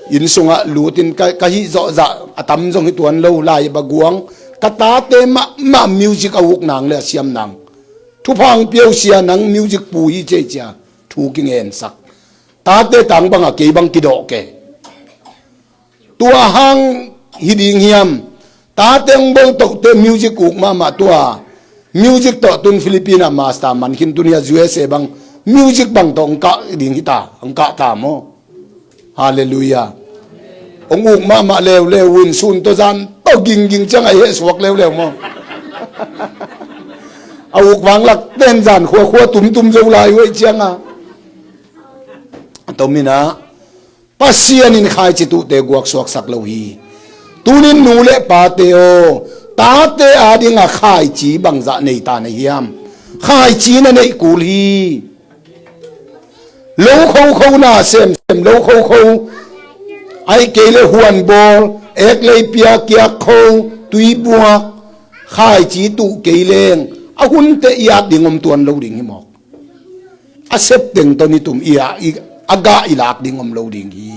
inn sungah lutin ka, ka hih zawhzah a tam zong hi tuan lo lai ba guang, ka tate mahmah music a uk nang le a siam nang. Thupha hong pia uh sia nang music pu hi cia cia, thu kingensak. Tate tang banga kei bang kidawh ke. Tua hang hi ding hiam? Tate hong boltohte music uk mahmah tua. Music tawh tun Philippine ah master man khin tun hia U S A bang music bang tawh hong kah ding hita, hong kah ta maw? Halleluiah. Hong uk mahmah leuleu uh in sun tawh zan tawh gingging ciang a i heh suak leuleu maw? A uk vanglak ten zan khuakhua tumtum zo lai uh ei cianga. A tominah Pasian in khaici tuhte guak suaksak lo hi. Tunin nu le pate aw, tate adinga khaici bangzah nei ta na hiam? Khaici na neih kul hi. Lo khokho na semsem, lo khokho ai kei le huanbawl, eklei pia kiak kho, tuibuak, khaici tuh kei leng a hunte i at ding om tuan lo ding hi mawk. A septeng tawh nitum i a, i, a gah i lak ding om lo ding hi.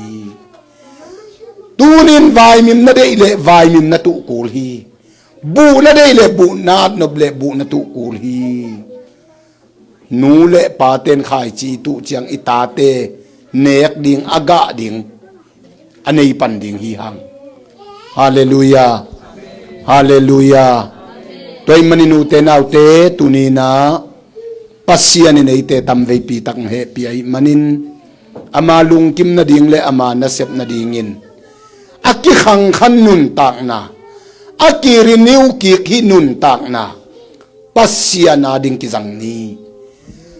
Tunin vaimim na deih leh vaimim na tuh kul hi. Buh na deih leh buh na at nop leh buh na tuh kul hi. Nu le paten khaici tuh ciang i tate nek ding, a gah ding a nei pan ding hi hang. Halleluiah. Halleluiah. Tua ih manin ute naute tuninah Pasian in eite tamveipi tak hehpih ahih manin ama lungkim nading le ama nasep nadingin a kikhangkhan nuntakna, a ki-renew kik hih nuntakna Pasian ading kizang ni.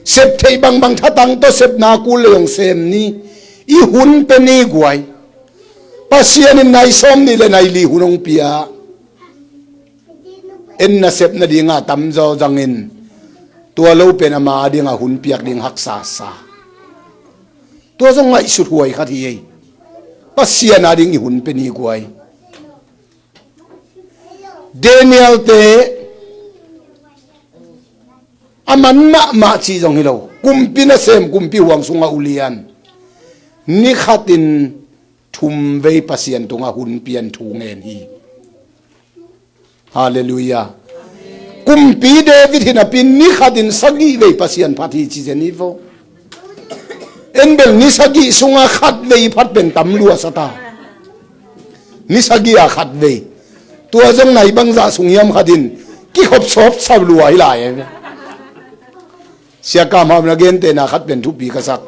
Sep theih bangbang thatang tawh sepna kul lei hong sem ni. I hun pe ni guai. Pasian in nai sawm nih le nai li hun hong pia. En nasep nadinga tamzaw zangin Tua lo pen ama adingah hun piak ding haksa sa. Tua zong ngaihsut huai khat hi ei. Pasian ading i hun pen hi guai. Daniel te a man mahmah cih zong hi lo. Kumpi nasem, kumpi huang sungah ulian. Ni khatin thum vei Pasian tungah hun pian thu ngen hi. Halleluiah. Kumpi David hi napi ni khatin sagih vei Pasian phat hi ci zen hi vo. En bel ni sagih sungah khat vei phat pen tam lua sa ta. Ni sagih a khat vei. Tua zong nai bangzah sung hiam khatin kikhop sawp sa lua hi lai. Sia Kam Hau na gentehna khat pen thupi ka sak.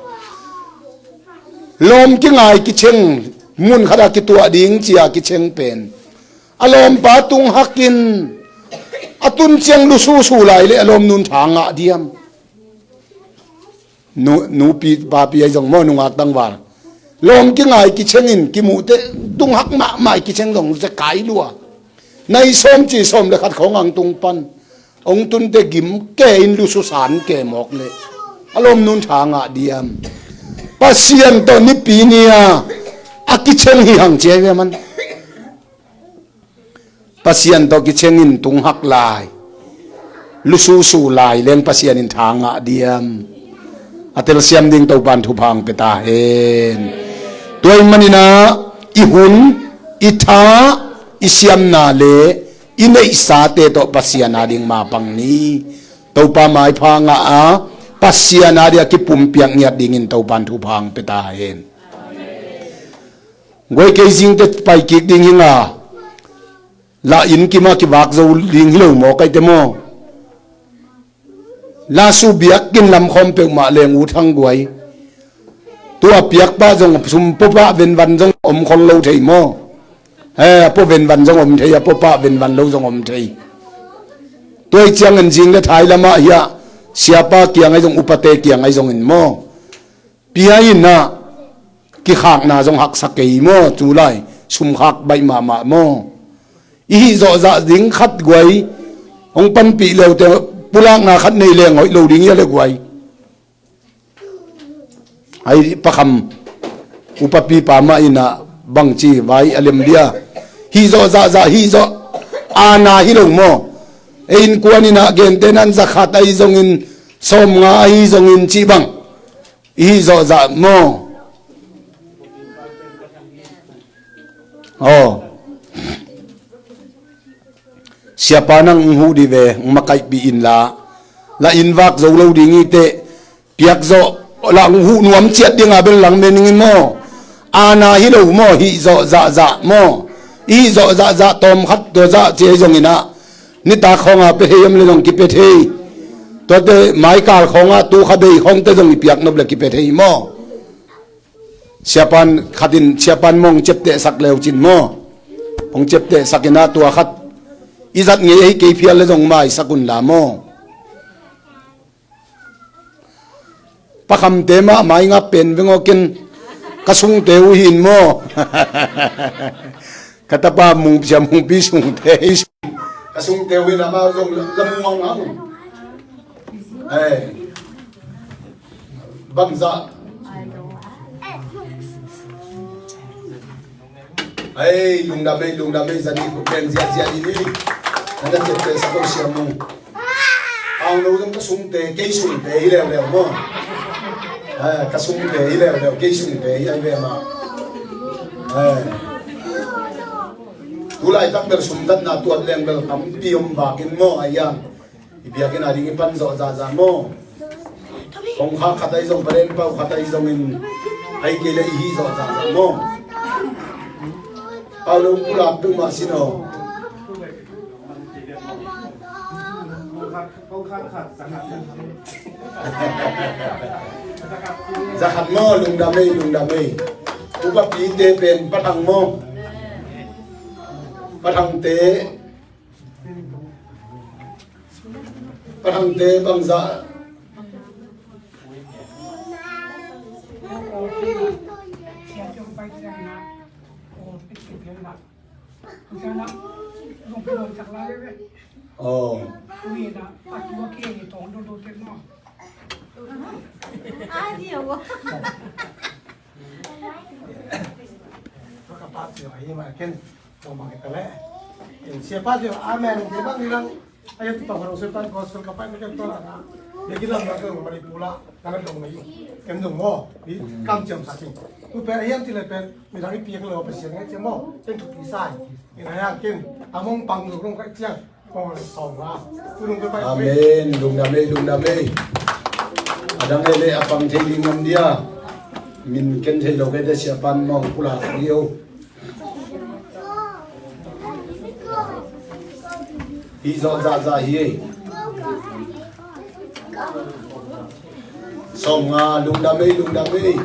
Lawm kingai kicheng, mun khatah kituah ding cia kicheng pen a lawmpa tung hakin a tun ciang lususu lai le a lawmnun tha ngah diam. Nu, nupi papi ahi zong maw, nungak tangval. Lawm kingai kichengin kimuhte tung hak mahmah kicheng zong cia kai lua. Nai sawm ci sawm le khat khawng ang tung pan. Ong tunte gim ke in lususan ke mawk le a lawmnun tha ngah diam. Pasian tawh nipi nia a kicheng hi hang cia ve man. Pasian tawh kichengin tung hak lai, lususu lai leng Pasian in tha ngah diam. A telsiam ding Topan thupha hong pia ta hen. Tua ih maninah i hun, i tha, i siamna le i neihsate tawh Pasian ading mapang ni. Topa maipha ngah a Pasian ading a kipumpiak ngiat dingin Topan thupha hong pia ta hen. Guai kei zingte pai kik ding hi nga. La inn kimah kivak zo ding hi lo maw, kaite maw? La su biak kin lam khawm peuhmah leng ut hang guai. Tua piak pah zong sum pua pah venvan zong om khol lo thei maw? Eh, a pua venvan zong om thei, a pua pah venvan lo zong om thei. Tua ih ciangin zing le thai lamah hiah siapa kiang ahi zong, upate kiang ahi zongin maw? Pia in ah kikhakna zong haksa kei maw, cu lai sumkhak baih mahmah maw? I hih zawhzah ding khat guai hong panpih leute pulakna khat nei leng hoih lo ding ia le guai. Ai pakham upapipa mah in ah bangci vai a lem dia. Hih zawhzahzah, hih zawh ana hi lo maw? Ei innkuan in ah gentehna in zakhat ahi zongin, sawmnga ahi zongin cih bang i hih zawhzah maw? Aw. Siapa nang hong huh dih ve, hong makaihpih inla. La inn vak zo lo ding hi teh, piak zawh la hong huh nuam ciat dinga bel lang me ning in maw? Ana hi lo maw? Hih zawhzahzah maw? I hih zawhzahzah tawmkhat tua zah ci ahi zongin ah nitak khawnga pia thei om le zong kipia thei. Tuate maikal khawnga tukha bei khawngte zong i piak nop le kipia thei maw? Siapan khatin siapan maw hong ciaptehsak leucin maw? Hong ciaptehsak inah tua khat i zat ngei ahi kei phial le zong maisak unla maw? Pakhamte mah maingap pen veng aw, ken ka sungte uh hin maw? Ka tapa mungpia mungpi sungte hi. Ka sungte uh hin amau zong lamuang hang. Bangzah. Ai, lungdam ei, lungdam ei, zani ku pen ziahziah in hi. Nana ciaptehsak uh siam uh. Ang lo zong ka sungte, kei sungte hi leuleu maw? Ai, ka sungte hi leuleu, kei sungte hi ai ve mah. Ai. Tulaitak bel sumzatna tuat leng bel tampi om vakin maw, ai a. I biakinn a ding i pan zawh zahzah maw? Kongkhak khat ahi zong, palen pau khat ahi zongin, ahi kei le i hih zawh zahzah maw? Pau lo pulak tung mah sin aw. Zakhat maw, lungdam ei, lungdam ei. Upapite pen pathang maw? Pathangte. Pathangte bangzah. Aw. Ka pa cio ahi ma ken, tua ma kita le. Ken sia pa cio, amen. Dia bang hilang. Ayo tu tong harus setan gospel ka pa ken tua. Dia kita ma ken mari pula. Kana dong mai. Ken dong mo. Di kam ciam saking. Tu per hiam ti le per. Midang i piak lo pa sia ngai ciam mo. Ken tu pisai. Ken ayo ken. Among pang dong ka ciang. Amen. Lungdam ei, lungdam ei. A dang ei le a pang thei ding om dia. Min ken thei lo kei te sia pan mong pula hi o. Hi zawh zahzah hi ei. Sawmnga, lungdam ei, lungdam ei.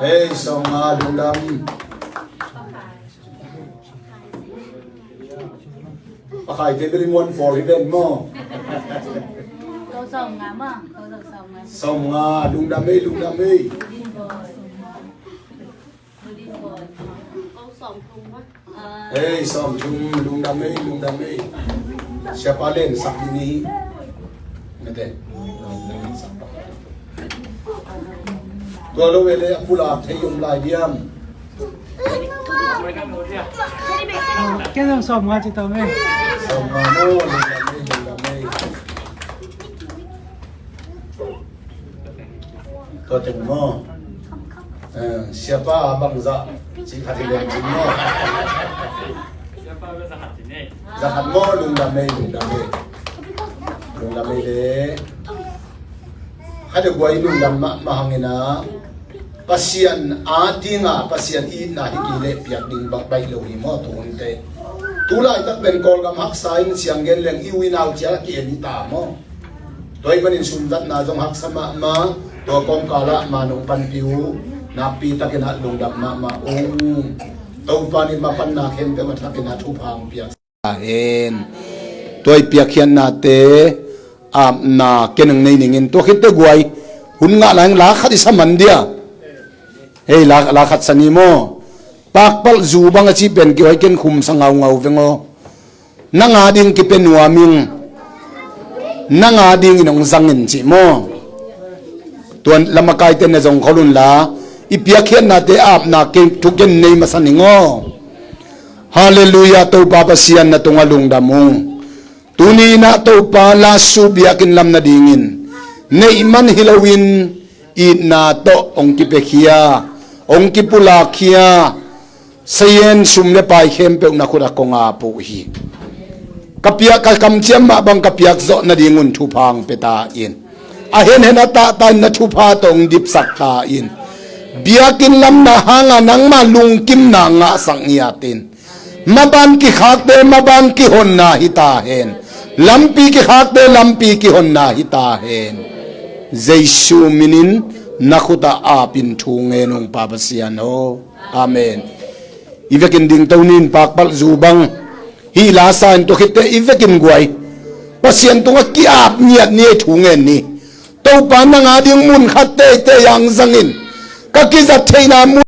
Ei, sawmnga, lungdam. Pakhaite bel in one four hi ven maw. Ko sawmnga maw, ko sawmnga. Sawmnga, lungdam ei, lungdam ei. Ei, sawmthum, lungdam ei, lungdam ei. Siapa len sak ni. Mete. Tua lo vele a pulak thei om lai diam. Ken zong sawmnga ci tawm ei. Sawmnga no, lungdam ei, lungdam ei. Tua teng maw. Eh, siapa bangzah ci khat hi leng cin maw. Za khat maw, lungdam ei, lungdam ei. Lungdam ei le. Khat a guai lungdam mahmah hangin a Pasian a dinga Pasian itna hi kei leh piak ding bang baih lo hi maw, tu hunte. Tu laitak pen Kawlgam haksa in siang gen leng i u i nau cial a ki-en hi ta maw. Tua ahih manin sumzatna zong haksa mahmah. Tua kawmkal ah man hong panpih uh nakpi takin ah lungdam mahmah ung. Topa in mapanna khempeuh a thakin ah thupha hong piak hen. Tua i piakkhiatnate apna ken hong nei ning in, tua khitte guai hun ngah lai hang la khat i sa man dia. Hei, la, la khat sa ni maw. Pakpalh zu bang a cih pen kihoih ken khum sa ngaungau veng aw. Nang a ding kipia nuam ing. Nang a dingin hong zang in cih maw. Tua lamakaite na zong khol un la, i piakkhiatnate apna ken, thu ken nei masa ning aw. Halleluiah, Topa Pasian na tungah lungdam ung. Tuni in ah Topa lasu biakinn lam nadingin neih man hi loin itna tawh hong kipiakhia, hong kipulakkhia, sayen sum le pai khempeuh na khut ah kong ap uh hi. Ka piak, ka kamciam mah bang ka piak zawh nadingun thupha hong pia ta in. A henhen a tahta in na thupha tawh hong dipsak ta in. Biakinn lam na hanga nangmah lungkimna ngahsak ngiat in. Maban kikhakte maban kihonna hi ta hen. Lampi kikhakte lampi kihonna hi ta hen. Jesu minin na khut ah apin thu ngen ung Pa Pasian aw. Amen. I vekin dingto ni in, pakpalh zu bang. Hih la sa in, tua khitte i vekin guai. Pasian tungah ki-ap ngiat ni, thu ngen ni. Topa nang a ding mun khat teitei ah hong zang in. Ka kizat theihna mun